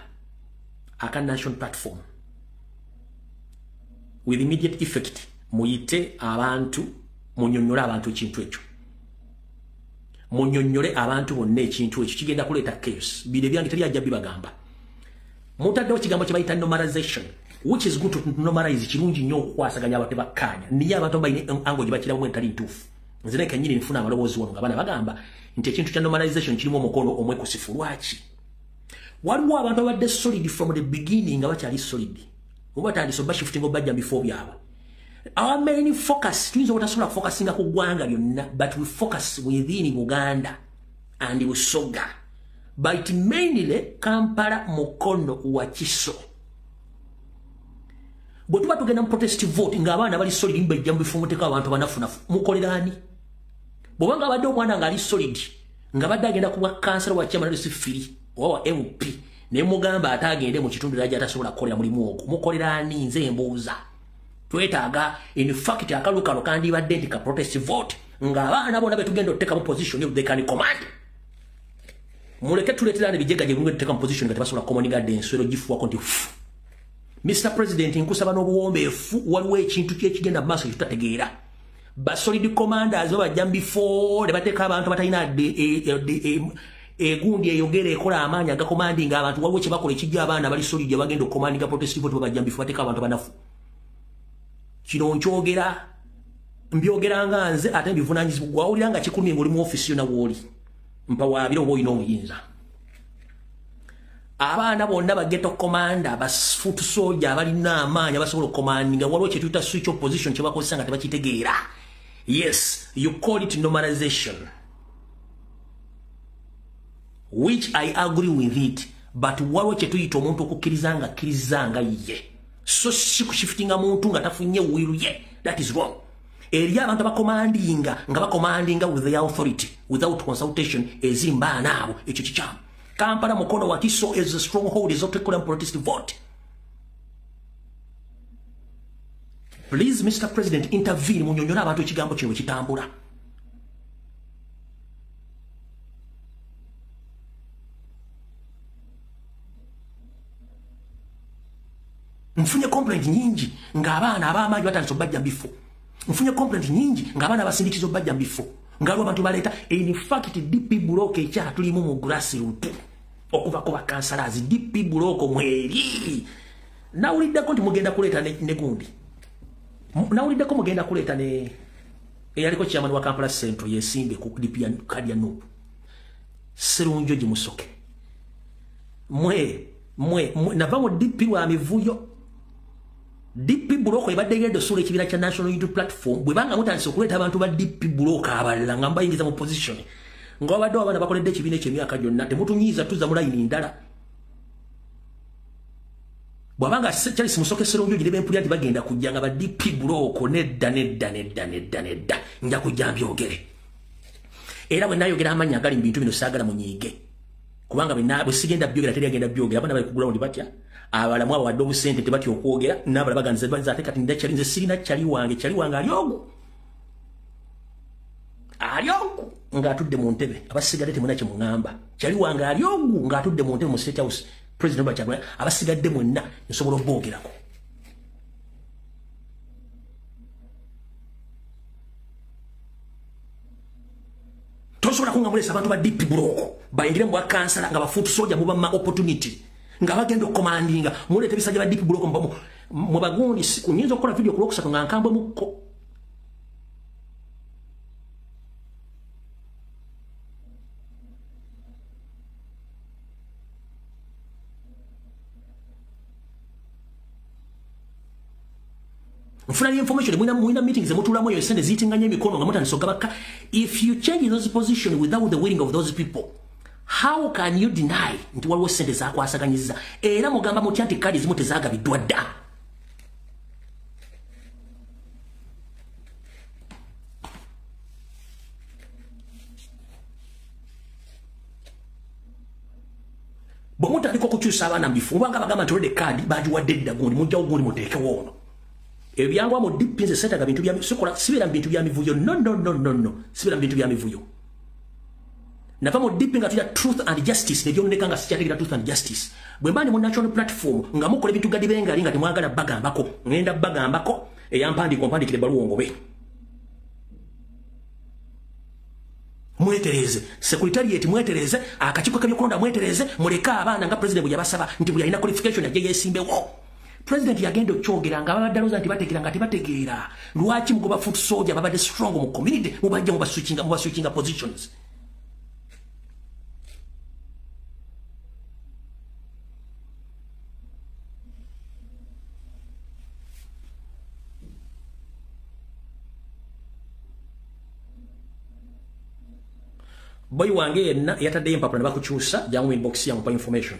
aka National Platform, with immediate effect muyite abantu, munyonnyole abantu ekintu ekyo, munyonnyole abantu bonna ekintu ekyo. Kigenda kuleeta chaos. Bino ebyange teri ajja bibagamba. Mutaddewo kigambo kye bayita normalization, which is good to normalize. Kirungi nnyo okukwasaganya abantu bakkaanya, naye abantu balina angle gye bakiramu etali ntuufu. Nze naye kennyini nfuna amaloboozi wano nga bana bagamba nti ekintu kya normalization kirimu omukono omwekusifu. Lwaki? Waliwo abantu abadde solid from the beginning nga bakyali solid, oba batandise oba shifting obajja mu bifo byabwe. Our main focus, tuyinza obutasobola kufocusinga ku ggwanga lyonna, but we focus within Buganda and Busoga, but mainly Kampala, Mukono, Wakiso. Bwe tuba tugenda mu protest vote ng'abaana bali solid mbejja mu bifo, muteeka abantu banafunafu, mukolera ani? Bw'obanga abadde omwana ng'ali solid, nga badde agenda kuba kansala wa chairman free oba wa MP, ne mugamba ate agende mu kitundu lajja atasobola kukolera mulimu ogwo, mukolera ani? Nze mbuuza. Twetaaga, in fact akalulu kano kandibadde nti ka protest vote, ng'abaana bonna betugenda otuteeka mu position they can command. Muleke tuleetera n'ebijega gye bimwe tuteeka mu position nga tebasobola common guard enswero gifuwako nti fu. Mr. President, nkusaba n'obuwombeefu, waliwo ekintu kyekigenda mu maaso kyetutategeera. Ba solid commanders babajja mu bifo ne bateeka abantu abatalina egundi eyogera ekola amaanyi agakomandinga abantu. Waliwo kye bakola ekijja abaana bali solid abagenda okukomandinga protest vote, babajja mu bifo bateeka abantu banafu. Kino nkyogera, mbyogera nga nze ate mbivunaanyizibwa. Gwawulira nga kikulumye ng'oli mu ofiisi yonna w'oli, mpawaabire oba olina obuyinza. Abaana bonna ba ghetto commander, ba foot soldier abalina amaanyi abasobola okukomandinga, waliwo kye tuyita switch opposition kye bakozesa nga tebakitegeera. Yes, you call it normalization, which I agree with it, but waliwo kye tuyita omuntu okukkiriza nga akkiriza nga ye, so si kushiftinga muntu nga tafunye will ye. That is wrong. Eri abantu abakomandinga nga bakomandinga with their authority without consultation ezimbaana abo, ekyo kikyamu. Kampala, Mukono, Wakiso is a stronghold is not protest vote. Please, Mr. President, intervene munyonyora abantu ekigambo kino kitambula. Nfunye complaint nyingi ng'abaana ab'amaanyi batandise obbajja mu bifo. Nfunye complaint nyingi ng'abaana abasindikiza obbajja mu bifo. Ng'aliwo abantu baleeta. In fact, DP block ekyatulimu mu grassroots okuva ku bakansalazi, DP block mweri. Nawuliddeko nti mugenda kuleeta ne gundi. Nawuliddeko mugenda kuleeta ne eyaliko chairman wa Kampala Central yesimbe ku DP ya kadi ya NUP. Serunjogi Musoke. Mwe nava mu DP lwa mivuyo. DP block ebadde egenda osula ekibiina kya National Unity Platform. Bwe banga mutandise okuleeta abantu ba DP block abalala nga mbayingiza mu position, nga babadde abaana bakoledde ekibiina ekyo emyaka gyonna, temutunyiiza, tuzza mu layini ndala. Bw'abanga Charles Musoke Serunjogi ne bempulira nti bagenda kujja nga ba DP block, nedda nedda nedda nedda nedda, nja kujja mbyogere. Era bwe naayogera amannya agali mu bintu bino saagala munyiige, kubanga bwe sigenda byogera teri agenda byogera. Abaana bali ku ground batya, abalamu abawadde obusente tebatya okwogera, n'abalala baganza banza. Ate kati nda kyali nze sirina kyali wange, kyali wange ali ogu ng'atudde mu ntebe. Abasigadde temulina kye muŋŋamba. Kyali wange ali ogu ng'atudde mu ntebe mu State House, President Robert Kyagulanyi. Abasigadde mwenna nsobola okuboogerako. Tosobola kungamulesa abantu ba DP block bayingire mu bwakansala nga ba foot soldier, mubamma opportunity nga bagenda okukomandinga. Muleete ebisajja ba DP block mu bagundi. Nyinza okukola video ku Lwokusatu nga nkambwe mukko. Nfuna information, mwina meetings zemutulamu eyo sente ziyitinganya emikono nga mutandise okugabaka. If you change those position without the willing of those people, how can you deny nti waliwo sente zakwasaganyizza? Era mugamba mutya nti kadi ezimu tezaagabiddwa dda? Bwe mutandika okukyusa abaana mu bifo, obanga bagamba nti olwedde kaadi bagiwadde dda gundi, mujjawo gundi muteekewo ono. Ebyangwa mu DP nze seetaga bintu bya sikola, sibeera mu bintu bya mivuyo. No no no no no, sibeera mu bintu bya mivuyo. Nava mu DP nga tulya truth and justice, nebyoneka nga sikyategeera truth and justice. Bwe mba ndi mu national platform nga mukola ebintu gadibengali nga temwagala bagambako, ngenda bagambako eyampandiika ompandiikira ebbaluwa ngobe. Mwetereze secretariat, mwetereze akakiiko k'ebyokulonda, mwetereze, muleke abaana nga president bwe yabasaba nti buli alina qualification ajje yeesimbewo. President yagenda okyogera nga babadde alowooza nti bategeera nga tebategeera. Lwaki mugoba foot soldier babadde strong mu community, mubajja mubaswitchinga positions? Boy wange yenna yataddeyo empapula ne bakukyusa, jangu inbox yange mpa information.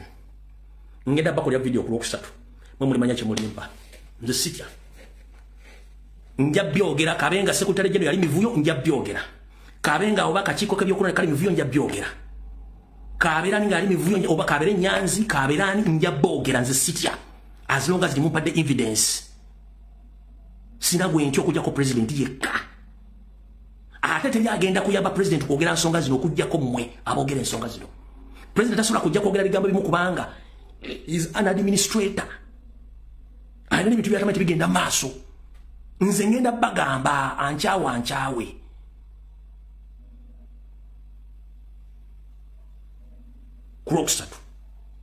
Ngenda bakolera video ku Lwokusatu. Mwe mulimanya kye mulimpa. Nze sitya. Nja byogera, kabenga secretary general yali mivuyo, nja byogera. Kabenga oba akakiiko k'ebyokulonda kali mivuyo, nja byogera. Kabeera ni ngali mivuyo oba kabeere Nyanzi, kabeera ani, nja boogera, nze sitya. As long as mumpadde evidence. Sina gwe ntya okujjako president yekka. Ate teri agenda kuyamba president kwogera nsonga zino okujjako mmwe aboogera ensonga zino. President tasobola kujja kwogera bigambo bimu kubanga is an administrator. Alina ebintu byatamanyi tebigenda maaso. Nze ngenda bagamba ankyawe ankyawe. Ku Lwokusatu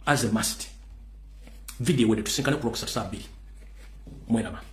as a must. Video wedde tusinkane ku Lwokusatu saa 2. Mweraba.